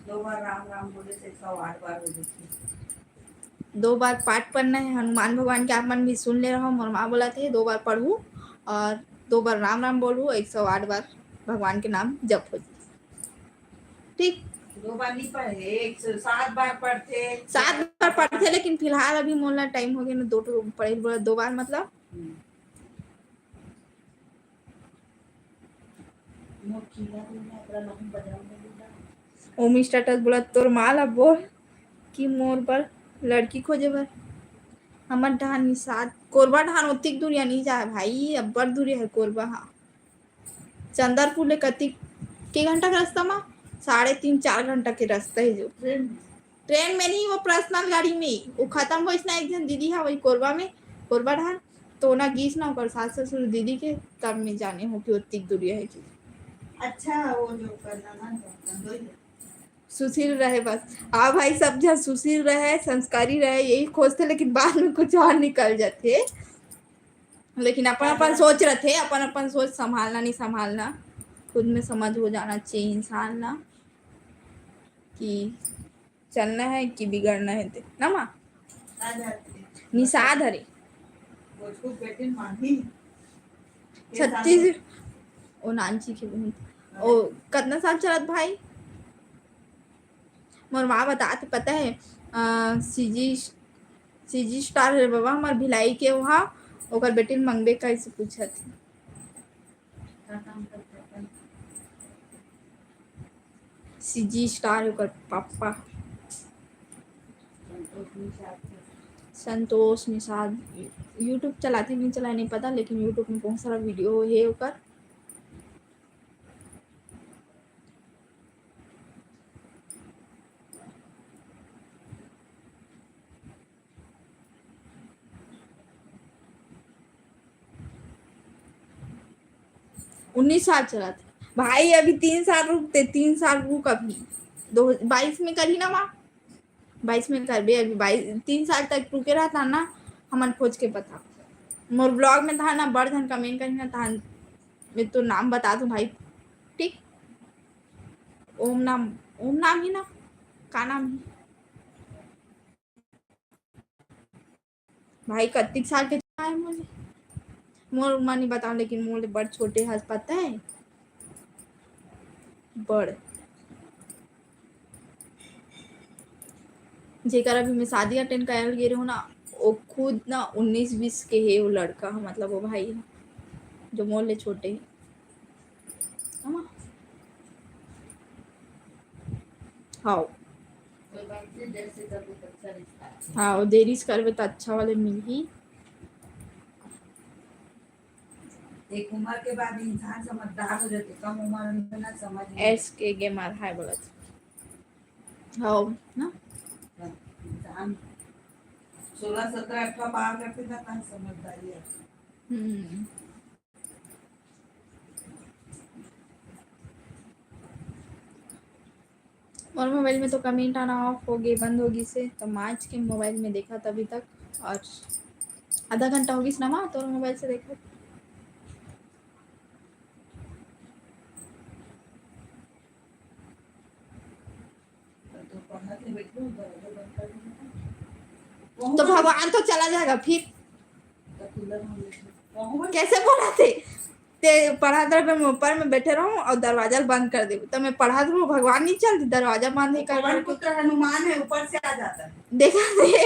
दो बार राम राम बोले से एक सौ आठ बार हो जाती है। दो बार पाठ पढ़ना है हनुमान भगवान के, आप मन भी सुन ले रहो। मोर माँ बोला थे दो बार पढ़ू और दो बार राम राम बोलू, एक सौ आठ बार भगवान के नाम जप हो जाए। ठीक, दो बार नहीं पढ़े, एक सौ सात बार पढ़ते। सात बार पढ़ते, लेकिन फिलहाल अभी मोला टाइम हो गया ना, दो ठो पढ़े बोला, दो बार मतलब। हम्म। ओम स्टेटस बोला, तोर माँ ला बोल कि मोर बर लड़की खोजे बर। हमर डहान निषाद, कोरबा डहान ओतिक दूरिया नहीं जाए भाई, अब्बड़ दूरिया है कोरबा हा। चंदरपुर ले कतिक के घंटा के रास्ता मा? साढ़े तीन, चार घंटा के रास्ता है जो। ट्रेन में। ट्रेन में नहीं, वो पर्सनल गाड़ी में ही। वो खत्म होइस ना एक जन दीदी हा, वही कोरबा में, कोरबा डहान। तो ना गीस ना ओकर सास ससुर दीदी के, तब में जाने हो कि ओतिक दूरिया है कि। अच्छा, वो जो करना ना, तो दोई है। सुशील रहे बस। हाँ भाई, सब जन सुशील रहे, संस्कारी रहे, यही खोजते, लेकिन बाद में कुछ और निकल जाते। लेकिन अपन अपन सोच रथे, अपन अपन सोच संभालना नहीं संभालना, खुद में समझ हो जाना चाहिए इंसान ला कि चलना है कि बिगड़ना है ते, ना माँ? निषाद हरे। छत्तीस, ओ नानची के बहिन। ओ, कतना साल चलत भाई? मोर माँ बतात हे, पता है, अ, सीजी, सीजी स्टार हे बाबा, हमर भिलाई के, वहाँ ओकर बेटी ल मंगबे कइसे पूछत हे। सीजी स्टार ओकर पापा। संतोष निषाद YouTube चलाथे कि नहीं चलाथे नहीं पता, लेकिन YouTube में बहुत सारा वीडियो हे ओकर। उन्नीस साल चलत हे भाई, अभी तीन साल रुकते, तीन साल रुक, अभी दो बाईस में करी ना माँ, बाईस में करबे, अभी बाईस, तीन साल तक रुके रहता ना, हमन खोज के बता। मोर ब्लॉग में था ना, बड़ झन कमेंट करी ना, तहान मैं तो नाम बता दूं भाई, ठीक? ओम नाम, ओम नाम ही ना, का नाम ही? भाई, कत्तिक साल के आए मोले, मोर उम्र नहीं बताऊं, लेकिन मोले बड़ छोटे हस, पता है, बड़। जेकर अभी मैं शादी अटेंड करे गे रहूं ना, वो खुद ना उन्नीस बीस के हे, वो लड़का ह, मतलब वो भाई ह, जो मोर ले छोटे हे। है ना? हाँ। हाँ, वो देरी से करबे त अच्छा वाले मिलही। एक उम्र के बाद इंसान समझदार हो जाते, कम उम्र में ना समझ में। एस के गेमर हाय बोलत। हाँ, ना? इंसान सोलह, सत्रह, अठारह पार करते ना, तब समझदारी आती। हम्म। मोर मोबाइल में तो comment आना off हो गे, बंद हो गिस हे, तो मांज के मोबाइल में देखत अभी तक, और आधा घंटा हो गिस ना माँ तोर मोबाइल से देखत। तो भगवान तो चला जाएगा फिर। कैसे बोला थे? ते पढ़त रहे, मैं ऊपर में बैठे रहूं और दरवाजा बंद कर देबो, तो मैं पढ़त रहूं, भगवान नहीं चलती, दरवाजा बंद ही कर पवन करके। पुत्र हनुमान है, ऊपर से आ जाता है। देखा थे,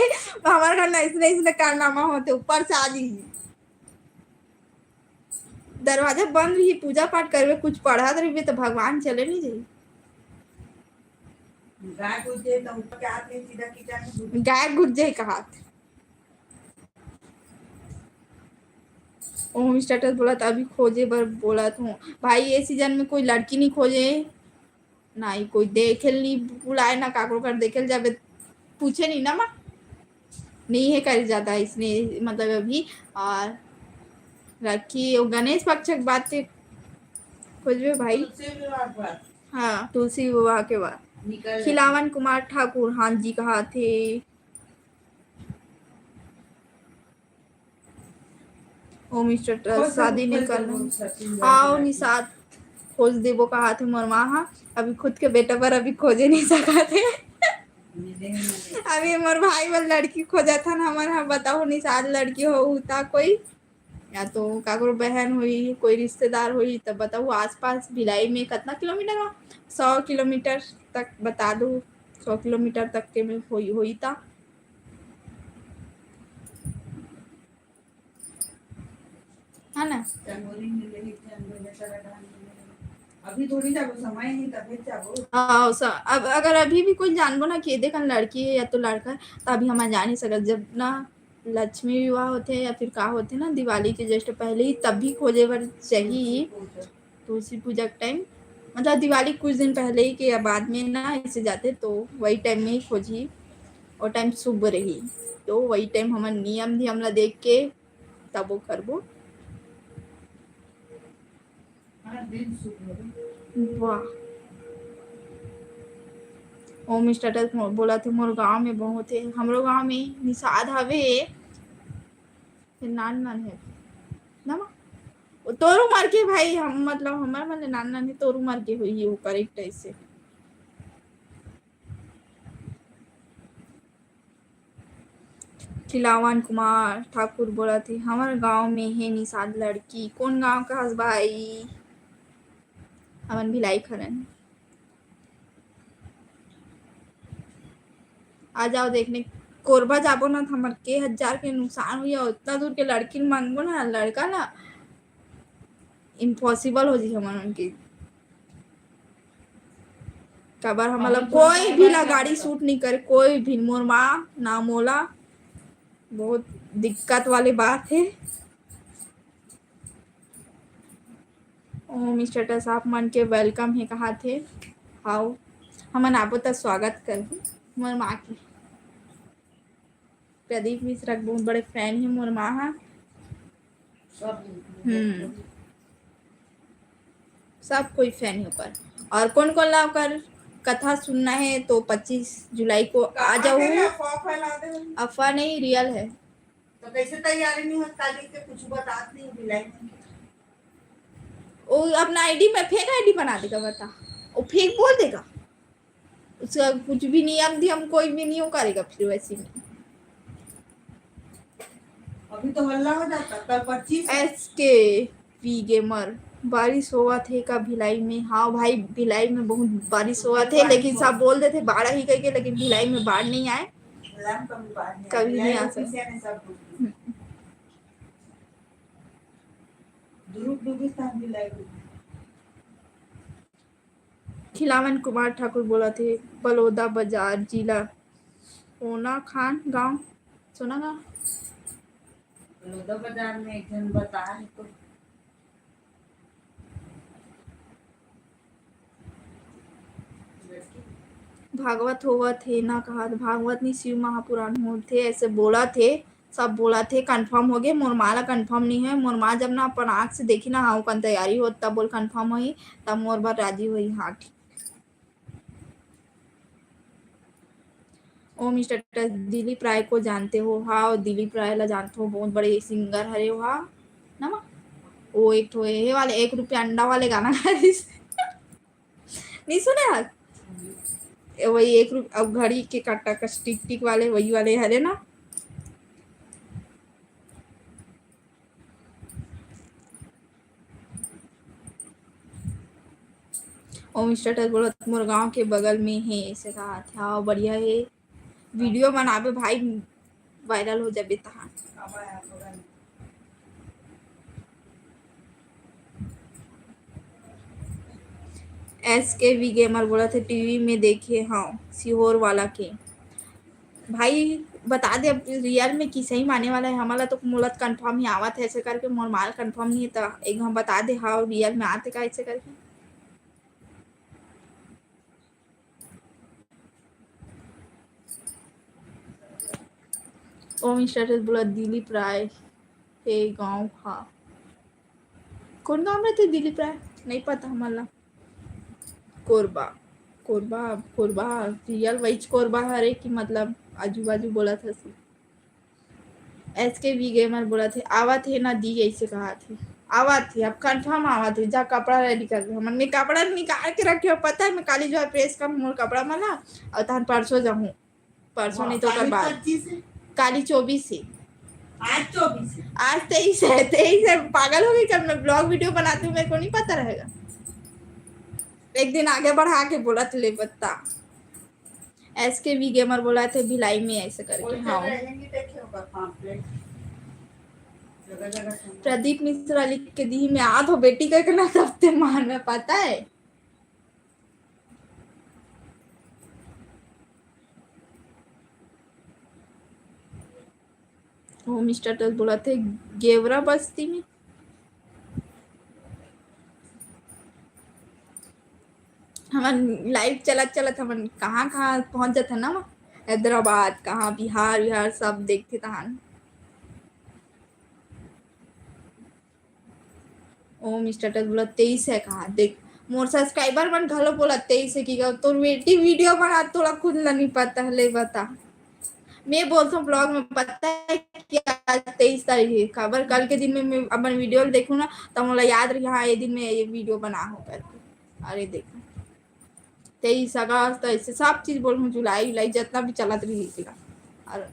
हमारे घर में इसने, इसने कारनामा होते, ऊपर से आ जाइए। दरवाजा बंद रही, पूजा पाठ करबे, कुछ पढ़त रहिबे, तो भगवान चले नहीं जाई। गाय घुस जाए तो ऊपर के हाथ में सीधा किचन में घुस गाय घुस जाए का हाथ। ओम स्टेटस बोलत अभी खोजे बर बोलत हूँ। भाई, ये सीजन में कोई लड़की नहीं खोजे, ना ही कोई देखे ल नहीं बुलाए, ना काकरो कर देखे ल जाबे, पूछे नहीं ना माँ, नहीं है करे जाता इसने, मतलब अभी। और राखी, वो गणेश पक्ष के बाद ते खोजबे भाई। तुलसी विवाह के बाद। हाँ, तुलसी विवाह के बाद। निकल जाता। खिलावन कुमार ठाकुर, हाँ जी, कहा थे। ओ मिस्टर ट्रस्ट, खोज शादी देबो, नहीं खोज करना। देबो, सचिन हाँ, बाबू। निषाद खोज देबो कहा थे मोर माँ हा। अभी खुद के बेटा पर अभी खोजे नहीं सका थे। मिले ही नहीं। अभी मोर भाई वाला लड़की खोजत हन हमन हा। बताओ निषाद लड़की हो उता कोई, या तो काकरो बहन हुई, कोई रिश्तेदार हुई, तब बताओ आसपास भिलाई में कितना किलोमीटर हो? सौ किलोमीटर तक बता दो, सौ किलोमीटर तक के में होई, होई ता। है ना? चंगोरी मिले, चंगोरी में सारा धान मिले। अभी थोड़ी जाबो, समय नहीं, तभी जाबो। हाँ, स-, अब अगर अभी भी कोई जानबो ना कि ये देखन लड़की है या तो लड़का है, तो अभी हम जा नहीं सकत। जब ना लक्ष्मी विवाह होथे या फिर का होथे ना, दिवाली के just पहले ही, तब भी खोजे बर चाहिए। तुलसी पूजा के टाइम, मतलब दिवाली कुछ दिन पहले ही के या बाद में ना ऐसे जाते, तो वही टाइम में ही खोजी, वो टाइम शुभ रही, तो वही टाइम हमन नियम धियम ला देख के तब वो करबो। हर दिन शुभ रही। वाह। ओम स्टेटस बोला थे, मोर गांव में बहुत है, हमरो गांव में निषाद हवे, फिर नान नान है ना माँ? वो तोर उमर के भाई, हम मतलब हमारे मन ले नान नान है, तोर उमर के हुई वो करेक्ट ऐसे। खिलावन कुमार ठाकुर बोला थे, हमर गांव में है निषाद लड़की। कौन गांव का हस भाई? हमन भिलाई खरन। आ जाओ देखने, कोरबा जाबो ना, तो हमर के हजार के नुकसान हुई, और इतना दूर के लड़की ल मांगबो ना, लड़का ना, impossible हो जी हमन उनके। काबर हमला कोई भी ला गाड़ी सूट नहीं करे, कोई भी। मोर माँ ना मोला, बहुत दिक्कत वाली बात है। ओम स्टेटस आप मन के welcome है कहा थे। हाउ, हमन आबो त स्वागत करबो मोर माँ के। प्रदीप मिश्रा के बहुत बड़े fan है मोर माँ हा। हम्म, सब कोई fan है ओकर। और कौन कौन ला ओकर कथा सुनना है तो पच्चीस जुलाई को आ जाओ। अफवाह नहीं, real है। तो कैसे तैयारी नहीं होता, काली के कुछ बतात नहीं भिलाई में। वो अपना आईडी में fake आईडी बना देगा, बता, वो fake बोल देगा। उसका कुछ भी नियम धियम कोई भी नहीं वो करेगा फिर वैसे में। अभी तो हल्ला हो जाता, कल पच्चीस। एस के पी गेमर, बारिश होवत हे का भिलाई में? हाँ भाई, भिलाई में बहुत बारिश होवत हे, लेकिन सब बोल देथे बाढ़ ही कहिके, लेकिन भिलाई में बाढ़ नहीं आए। कभी नहीं आ सकता। खिलावन कुमार ठाकुर बोला थे, बलौदा बाजार, जिला सोना खान गांव, सोना गांव। बलौदा बाजार में एक जन बता है तो। भागवत होवत हे ना कहा, भागवत नहीं, शिव महापुराण होत हे, ऐसे बोला थे, सब बोला थे। Confirm हो गए, मोर माँ ला confirm नहीं है। मोर माँ जब ना अपन आँख से देखी ना, हाँ, ओकन तैयारी होत, तब बोल confirm होही, तब मोर बर राजी होही। हाँ, ठीक। ओम स्टेटस, दिलीप राय को जानते हो? हाँ, दिलीप राय ला जानथो, बहुत बड़े सिंगर हरे वो, हाँ ना माँ? वो एक ठो ये वाले एक रुपया अंडा वाले गाना गा रहिस। नहीं सुने आज? ए, वही एक रुप-, अब घड़ी के काटा कस टिक टिक वाले, वही वाले हरे ना। ओम स्टेटस बोलत, मोर गांव के बगल में हे, ऐसे कहा था, बढ़िया है। वीडियो बनाबे भाई, वायरल हो जाबे तहां। एस के वी गेमर बोलत हे, टीवी में देखे हव सीहोर वाला के। भाई बता दे, अब रियल में कि सही माने वाला है, हमला तो मोला कंफर्म ही आवत है ऐसे करके, मोर माल कंफर्म नहीं है, तो एक हम बता दे, हाँ रियल में आते का ऐसे करके। ओम स्टेटस बोला, दिलीप राय हे गांव हा। कौन गांव रहते दिलीप राय? नहीं पता हमला। कोरबा, कोरबा, कोरबा, रियल वहीच कोरबा हरे कि मतलब आजू बाजू बोलत हस? एस के वी गेमर बोलत हे, आवत हे ना दी, ऐसे कहत हे। आवत हे, अब कंफर्म आवत हे, जा कपड़ा रेडी कर दे। हमन में कपड़ा निकाल के रखे हो, पता है, मैं काली जो है प्रेस कर मोर कपड़ा मन ला, और तहन परसों जाहूँ, परसों हाँ, नहीं तो काली कल बाद। पच्चीस है। काली चौबीस है। आज चौबीस है। आज तेईस है, तेईस है, पागल हो गई। कल मैं ब्लॉग वीडियो बनाती हूँ, मेरे को नहीं पता रहेगा। एक दिन आगे बढ़ा के बोला तो ले बता। एस के वी गेमर बोला थे भिलाई में ऐसे करके। हाँ। प्रदीप मिश्रा लिख के दी, मैं आ तो बेटी का ना सबसे मान में पता है। होम स्टेटस बोला थे गेवरा बस्ती में। हमन लाइव चलत चलत हमन कहाँ कहाँ पहुँच जाथन ना, हैदराबाद, कहाँ बिहार, बिहार सब देखथे तहन। ओम स्टेटस बोला तेईस है कहाँ? देख, मोर सब्सक्राइबर मन घलो बोला तेईस है कि का तोर बेटी वीडियो बना, तोला खुद ला नहीं पता है, ले बता। मैं बोलता हूँ ब्लॉग में, पता है कि आज तेईस तारीख है, खबर कल के दिन में मैं अपन वीडियो देखूँ ना, तो मोला याद रही, हाँ, ये दिन में ये वीडियो बना हो करके। अरे देखो, तेईस अगस्त, ऐसे सब चीज बोलूँ, जुलाई, उलाई, जितना भी चलत रही, और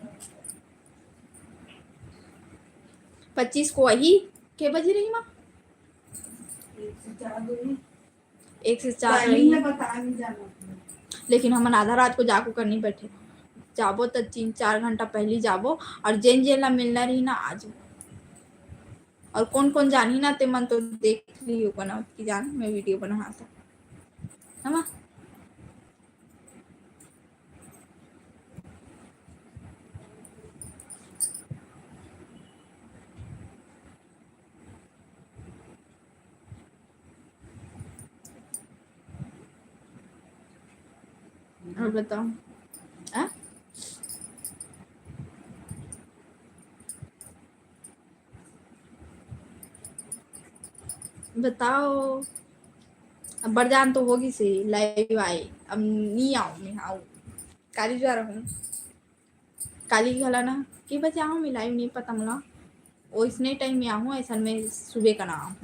पच्चीस को वही के बजे रही माँ? एक से चार। लेकिन हमन आधा रात को जागो कर नहीं बैठे, जाबो तो तीन चार घंटा पहली जाबो, और जेन जेन ला मिलना रही ना, आज। और कौन कौन जानी ना, ते मन तो देख ली होगा ना कि जान मैं वीडियो बना था, है ना? और बताओ, आ? बताओ, अब बरजान तो होगी से लाइव आई, अब नहीं आऊँ मैं, आऊँ काली जा रहूँ। काली घला ना, के बजे आहूँ मैं लाइव, नहीं पता मोला। ओइसने टाइम में आहूँ, ऐसन में सुबह का ना आहूँ।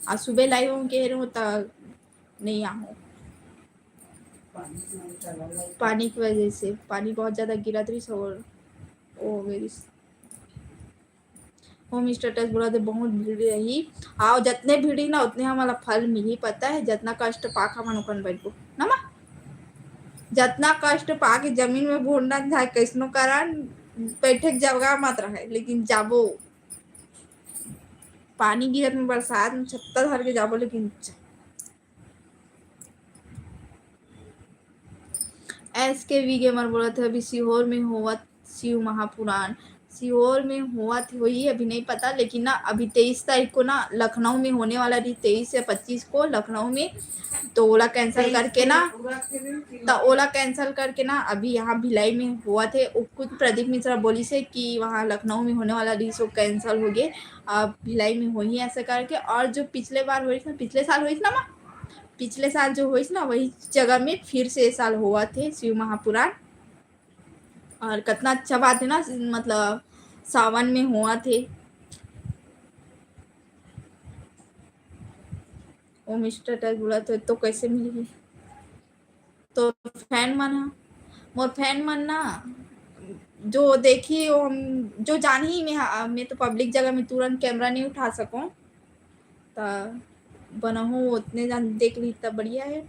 आज सुबह लाइव हूँ, कह रहे हो, त नहीं आहूँ। पानी की वजह से पानी बहुत ज्यादा गिरत रही और ओ मेरी होम स्टेटस बोला थे बहुत भीड़ रही। आओ, जतने भीड़ रही ना, उतने हमला फल मिली, पता है? जतना कष्ट पाक हमन ओकन बैठबो ना माँ, जतना कष्ट पाके जमीन में भोंडन चाहे कैसनो करन, बैठे के जगह मत रहे, लेकिन जाबो। पानी गिरत में, बरसात में छत्ता धर के जाबो, लेकिन एस के वी गेमर बोलत है, अभी सीहोर में होवत शिव महापुराण, सीहोर में होवत होही, अभी नहीं पता, लेकिन ना अभी तेईस तारीख को ना लखनऊ में होने वाला रही, तेईस या पच्चीस को लखनऊ में, तो ओला कैंसिल करके ना, तो ओला कैंसिल करके ना अभी यहाँ भिलाई में होवत है। वो खुद प्रदीप मिश्रा बोलिस हे कि वहाँ लखनऊ में होने वाला रही, सो कैंसिल हो गए, अब भिलाई में होही ऐसा करके। और जो पिछले बार होइस ना, पिछले साल होइस ना माँ, पिछले साल जो होइस ना, वही जगह में फिर से ये साल होवत है शिव महापुराण। और कितना अच्छा बात है ना, मतलब सावन में हुआ थे। ओम स्टेटस बोला थे तो कैसे मिली? तो फैन मन ह, मोर फैन मन ना, जो देखी वो हम, जो जानी मैं, मैं तो पब्लिक जगह में तुरंत कैमरा नहीं उठा सकूँ, त बनहूँ उतने जान देख ली त बढ़िया है।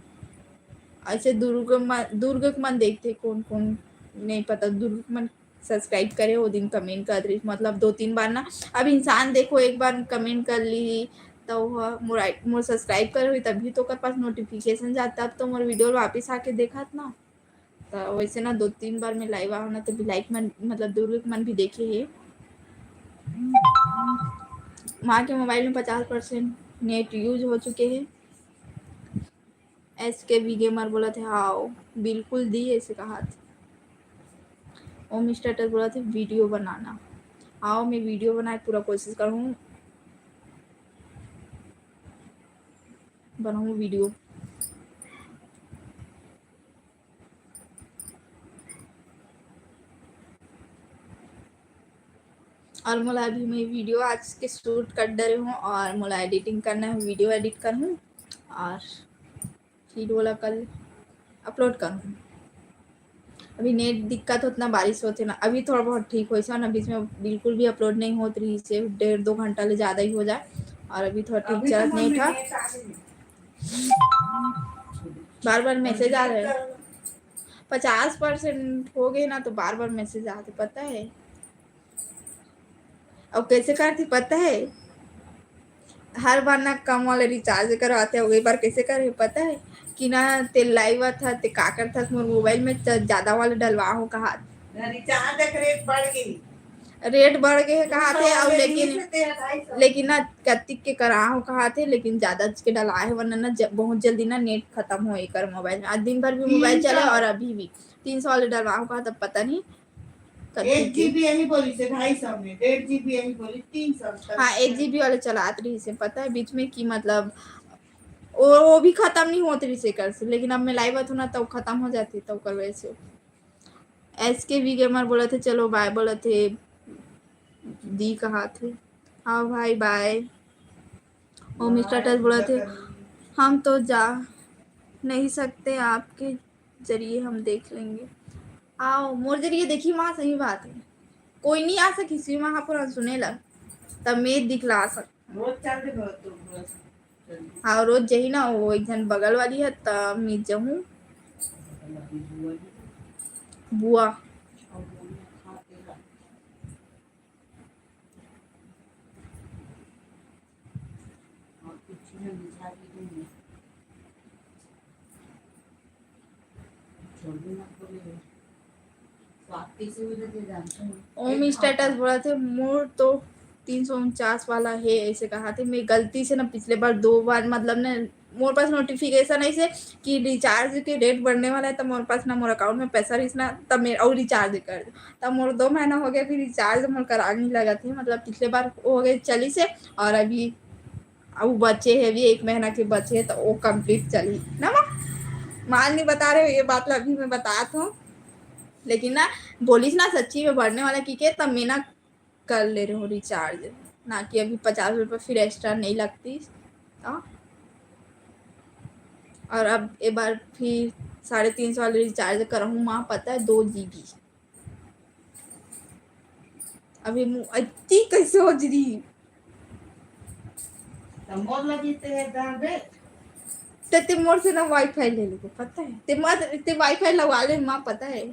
ऐसे दुर्ग मन, दुर्ग के मन देखते कौन कौन नहीं पता, दुर्ग के मन सब्सक्राइब करे, वो दिन कमेंट कर रही, मतलब दो तीन बार ना। अब इंसान देखो एक बार कमेंट कर ली तो वो मोर आई-, मोर सब्सक्राइब कर हुई तभी तो ओकर पास नोटिफिकेशन जाता। अब तो मोर वीडियो वापस आके देखत ना, तो वैसे ना दो तीन बार मैं लाइव आऊँ ना तो भी लाइक मन, मतलब दुर्ग के मन भी देखे है। माँ के मोबाइल में पचास परसेंट नेट यूज हो चुके हैं। एस के वी गेमर बोला थे, "आओ, बिल्कुल दी," ऐसे कहा थे। ओम स्टेटस बोला थे, "वीडियो बनाना।" आओ, मैं वीडियो बनाए पूरा कोशिश करूँ, बनाऊँ वीडियो। और मोला अभी मैं वीडियो आज के शूट कर डरे हूँ और मोला एडिटिंग करना है, वीडियो एडिट कर हूँ और फिर ओला कल अपलोड कर हूँ। अभी नेट दिक्कत होत ना, बारिश होत हे ना, अभी थोड़ा बहुत ठीक होइस ना, बीच में बिल्कुल भी अपलोड नहीं होत रहिस हे, डेढ़ दो घंटा ले ज़्यादा ही हो जाए, और अभी थोड़ा ठीक चलत नेट ह। बार बार मैसेज आ रहे, पचास परसेंट हो गए ना, तो बार बार मैसेज आते, पता है। अउ कैसे करथे पता है, हर बार ना कम वाला रिचार्ज करवाथे, अउ ए बार कैसे करे पता है कि ना, ते लाइव आथा, ते का करथा, मोर मोबाइल में त-, ज्यादा वाला डलवा हो कहा। रिचार्ज के रेट बढ़ गई। रेट बढ़ गए है कहा थे, अउ लेकिन, लेकिन ना कतिक के करा हो कहा थे, लेकिन ज्यादा के डला है, वरना ना ज-, बहुत जल्दी ना नेट खत्म हो एकर मोबाइल में। आज दिन भर भी मोबाइल चले और अभी भी तीन सौ वाले डलवा हो कहा, तब पता नहीं। एक जीबी यही बोली से ढाई सौ में, डेढ़ जीबी यही बोली, तीन सौ तक। हाँ, एक जीबी वाले चलात रही से, पता है, बीच में कि मतलब वो, वो भी खत्म नहीं होत रही से कर से, लेकिन अब मैं लाइव आथो ना, तब खत्म हो जाती, तब कर वैसे। एस के वी गेमर बोला थे, "चलो बाय," बोला थे, दी कहा थे, "हाँ भाई बाय।" ओम स्टेटस बोला थे, "हम तो जा नहीं सकते, आपके जरिए हम देख लेंगे।" आओ, मोर जरिए देखी माँ, सही बात है। कोई नहीं आ सकी सी वहाँ पर सुने ला, तब मैं दिखला सक। रोज चल दे बहुत तो, बहुत। हाँ, रोज जही ना, वो एक जन बगल वाली है, तब मैं जहूँ। बुआ। ओम स्टेटस बोला थे, मोर तो तीन सौ उनचास वाला है, ऐसे कहा थे। मैं गलती से ना पिछले बार दो बार, मतलब ना, मोर पास नोटिफिकेशन ऐसे कि रिचार्ज के रेट बढ़ने वाला है, तो मोर पास ना मोर अकाउंट में पैसा रहिस ना, तब मैं और रिचार्ज कर, तब मोर दो महीना हो गया, फिर रिचार्ज मोर करा नहीं लगा थे। मतलब पिछले बार हो गए चली से, और अभी अब बचे है भी एक महीना के बचे है, तो वो कंप्लीट चली ना माँ। माल नहीं बता रहे हो, ये बात ला अभी मैं बतात हूँ, लेकिन ना बोलिस ना सच्ची में बढ़ने वाला की के, तब मैं ना कर ले रहे हो रिचार्ज, ना कि अभी पचास रुपये फिर एक्स्ट्रा नहीं लगती। हाँ, और अब एक बार फिर साढ़े तीन सौ वाले रिचार्ज कराऊँ माँ, पता है, दो जीबी। अभी मु-, अति कैसे हो दीदी? तो मोर लगी ते है दाबे। ते, ते मोर से ना वाईफाई ले लेबो, पता है? ते मत, ते वाईफाई लगवा ले माँ, पता है?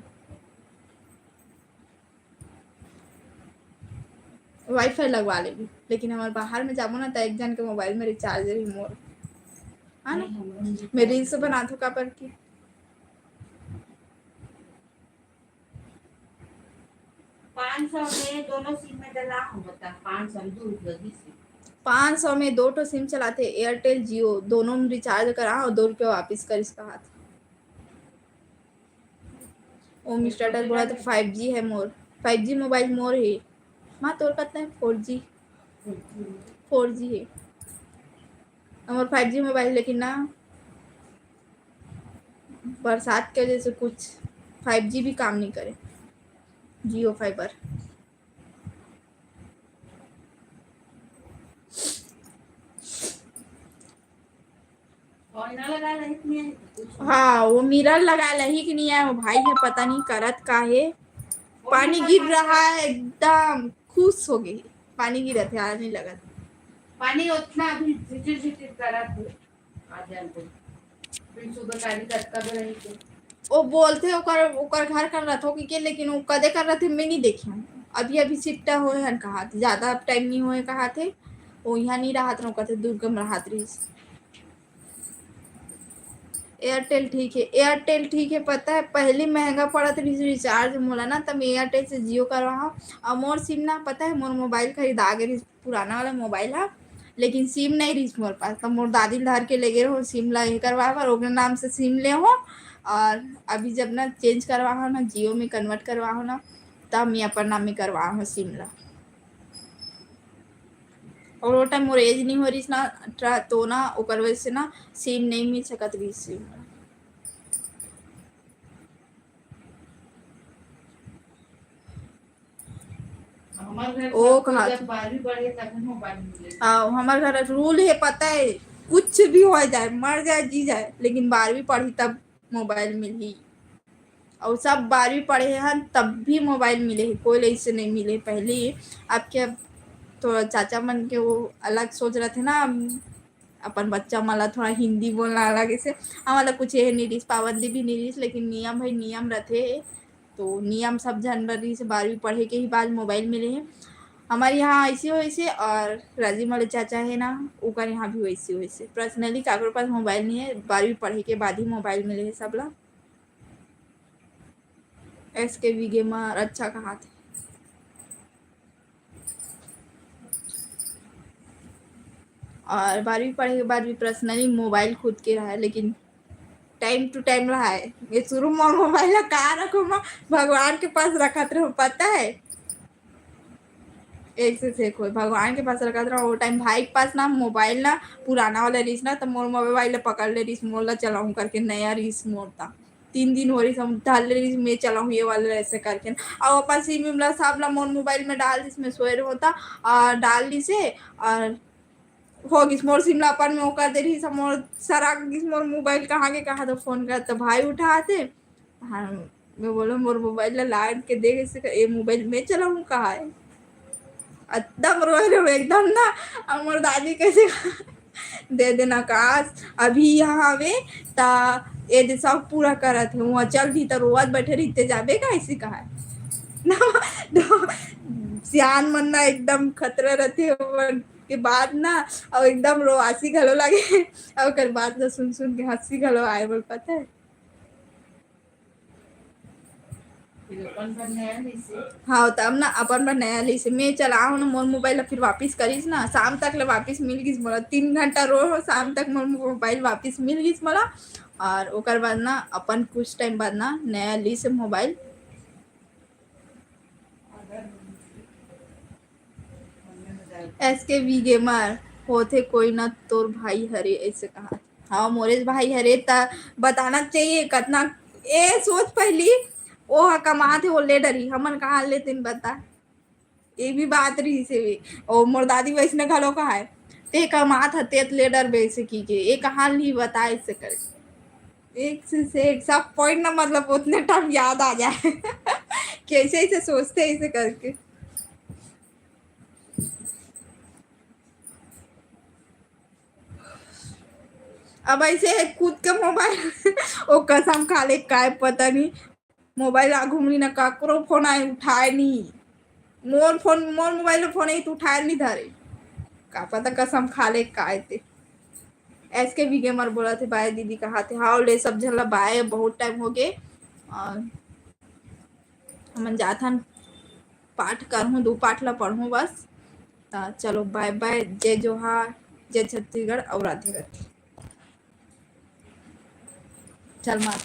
वाईफाई लगवा लेबो, लेकिन हमारे बाहर में जाबो ना, तो एक जन के मोबाइल में रिचार्ज रही मोर, है ना? नहीं, हम लोग मैं रील्स बनात हूँ काबर की। पाँच सौ में दोनों सिम में डला हूँ, बता, पाँच सौ में दो रुपये की सिम। पाँच सौ में दो ठो सिम चलाते, एयरटेल, जियो, दोनों में रिचार्ज करा और दो रुपया वापस करिस कहा था। ओम स्टेटस बोला तो फाइव जी है मोर, फाइव जी मोबाइल मोर है। माँ, तोर कतना है? Four G. फोर जी है हमार फाइव जी मोबाइल, लेकिन ना बरसात के वजह से कुछ फाइव जी भी काम नहीं करे। Jio Fiber। हाँ, वो मिरर लगा लही कि नहीं आए, वो भाई है, पता नहीं करत का है। पानी गिर रहा है, एकदम खुश हो गई। पानी गिरत है, आज नहीं लगत। पानी उतना अभी झिटिर झिटिर करत है। आ जान दे। फिर सुबह काली कतका बेर रही तो। वो बोलथे ओकर, ओकर घर कर रथो कि के, लेकिन वो कदे कर रथे, मैं नहीं देखे हूँ। अभी, अभी शिफ्ट होए हन कहा थे, ज्यादा टाइम नहीं होए कहा थे। वो यहाँ नहीं रहा था, कहते दुर्गम रहा रही। एयरटेल ठीक है, एयरटेल ठीक है। पता है, पहली महंगा पड़त रहिस रिचार्ज मोला ना, तब एयरटेल से जियो करवाहूँ। और मोर सिम ना, पता है, मोर मोबाइल खरीदा गे रहिस, पुराना वाला मोबाइल हा, लेकिन सिम नहीं रहिस मोर पास, तब मोर दादी ल धर के ले गे रहो सिम ला ये करवा बर, ओकरे नाम से सिम ले हो। और अभी जब ना चेंज करवा हो ना, जियो में कन्वर्ट करवा हो ना, तब मैं अपन नाम में करवा हो सिम ला। और वो टाइम मोर एज नहीं हो रहिस ना, ट्रा-, तो ना ओकर वजह से ना सिम नहीं मिल सकत रहिस सिम ला। हमार घर ओ, सब कोई कहा जब था। बारहवीं पढ़े तब मोबाइल मिले। हाँ, हमार घर रूल है, पता है, कुछ भी हो जाए, मर जाए, जी जाए, लेकिन बारहवीं पढ़ी तब मोबाइल मिलही। और सब बारहवीं पढ़े हन तब भी मोबाइल मिले है, कोई ऐसे नहीं मिले। पहले आपके तो चाचा मन के वो अलग सोच रहे थे ना, अपन बच्चा मन ला थोड़ा हिंदी बोलना अलग ऐसे। हमन ला कुछ ये नहीं रहिस, पाबंदी भी नहीं रहिस, लेकिन नियम भाई नियम रथे। तो नियम सब झन बर रहिस, बारहवीं पढ़े के ही बाद मोबाइल मिले है। हमारे यहाँ ऐसे हो ऐसे, और राजीव वाले चाचा है ना, ओकर यहाँ भी वैसे हो ऐसे। पर्सनली काकरो पास मोबाइल नहीं है, बारहवीं पढ़े के बाद ही मोबाइल मिले है सब ला। एस के वी गेमर अच्छा कहा थे। और बारहवीं पढ़े के बाद भी पर्सनली मोबाइल खुद के रहा है, लेकिन टाइम टू टाइम रहा है। ये शुरू में मोबाइल ला कहाँ रखो, मैं भगवान के पास रखत रहो, पता है। एक से एक हो, भगवान के पास रखत रहो। वो टाइम भाई के पास ना मोबाइल ना पुराना वाला रहिस ना, तो मोर मोबाइल ला पकड़ ले रहिस, मोर ला चलाऊं करके, नया रहिस मोर ता। तीन दिन हो रहिस, हम डाल ले रहिस, मैं चलाऊं ये वाला ऐसे करके। और अपन सिम विम ला सब ला मोर मोबाइल में डाल दिस, मैं सोए रहो ता, और डाल दिस है, और हो गिस मोर सिम ला अपन में वो कर दे रहिस, मोर सरा गिस मोर मोबाइल कहाँ के कहाँ तो फोन कर, तो भाई उठाते। हाँ, मैं बोलो मोर मोबाइल ला लान के दे, कैसे कर, ये मोबाइल मैं चलाऊं कहा है। एकदम रोए रहे एकदम ना। और मोर दादी कैसे दे देना काश, अभी यहाँ आवे ता ये दे सब पूरा करत है, वहाँ चल दी तो रोवत बैठे रहिते जाबे का, ऐसे कहा है ना। तो सियान मन ना एकदम खतरा रहते हैं, ओमन के बात ना, और एकदम रोवासी घलो लगे। और ओकर बात ला सुन सुन के हंसी घलो आए, बोल पता है। फिर अपन बर नया लीसे। हाँ, तब ना अपन बर नया लीसे। मैं चलाहूँ ना मोर मोबाइल ला, फिर वापिस करिस ना, शाम तक ले वापिस मिल गिस मोला। तीन घंटा रोए हो, शाम तक मोर मोबाइल वापिस मिल गिस मोला। और ओकर बाद ना अपन कुछ टाइम बाद ना नया लीसे मोबाइल। एस के वी गेमर होथे कोई ना तोर भाई हरे, ऐसे कहा। हाँ, मोरेज भाई हरे, त बताना चाहिए कतना। ए सोच पहली, ओ ह कमात हे, ओ ले डरी, हमन कहाँ ले तेन बता। ये भी बात रहिस हे। ओ मोर दादी वैसने घलो कहाय, ते कमात ह, ते ले डर बेसे की के, ये कहाँ नहीं बताए से करे। एक से, से एक सब पॉइंट ना, मतलब, उतने टाइम याद आ जाए। कैसे ऐसे सोचते हैं, ऐसे करके। अब ऐसे है, खुद का मोबाइल। ओ कसम खा ले, काय पता नहीं, मोबाइल आ घूमनी ना, काकरो फोन आए, उठाए नहीं। मोर फोन, मोर मोबाइल में फोन आई तो उठाए नहीं धरे। का पता, कसम खा ले, काय ते। एस के वी गेमर बोला थे, "बाय दीदी," कहा थे। हाँ, ले सब झन ला बाय, बहुत टाइम हो गए। और हमन जाथन, पाठ करहूँ, दो पाठ ला पढ़हूँ बस। ता चलो, बाय बाय, जय जोहार, जय छत्तीसगढ़ और राधे राधे। चल माता।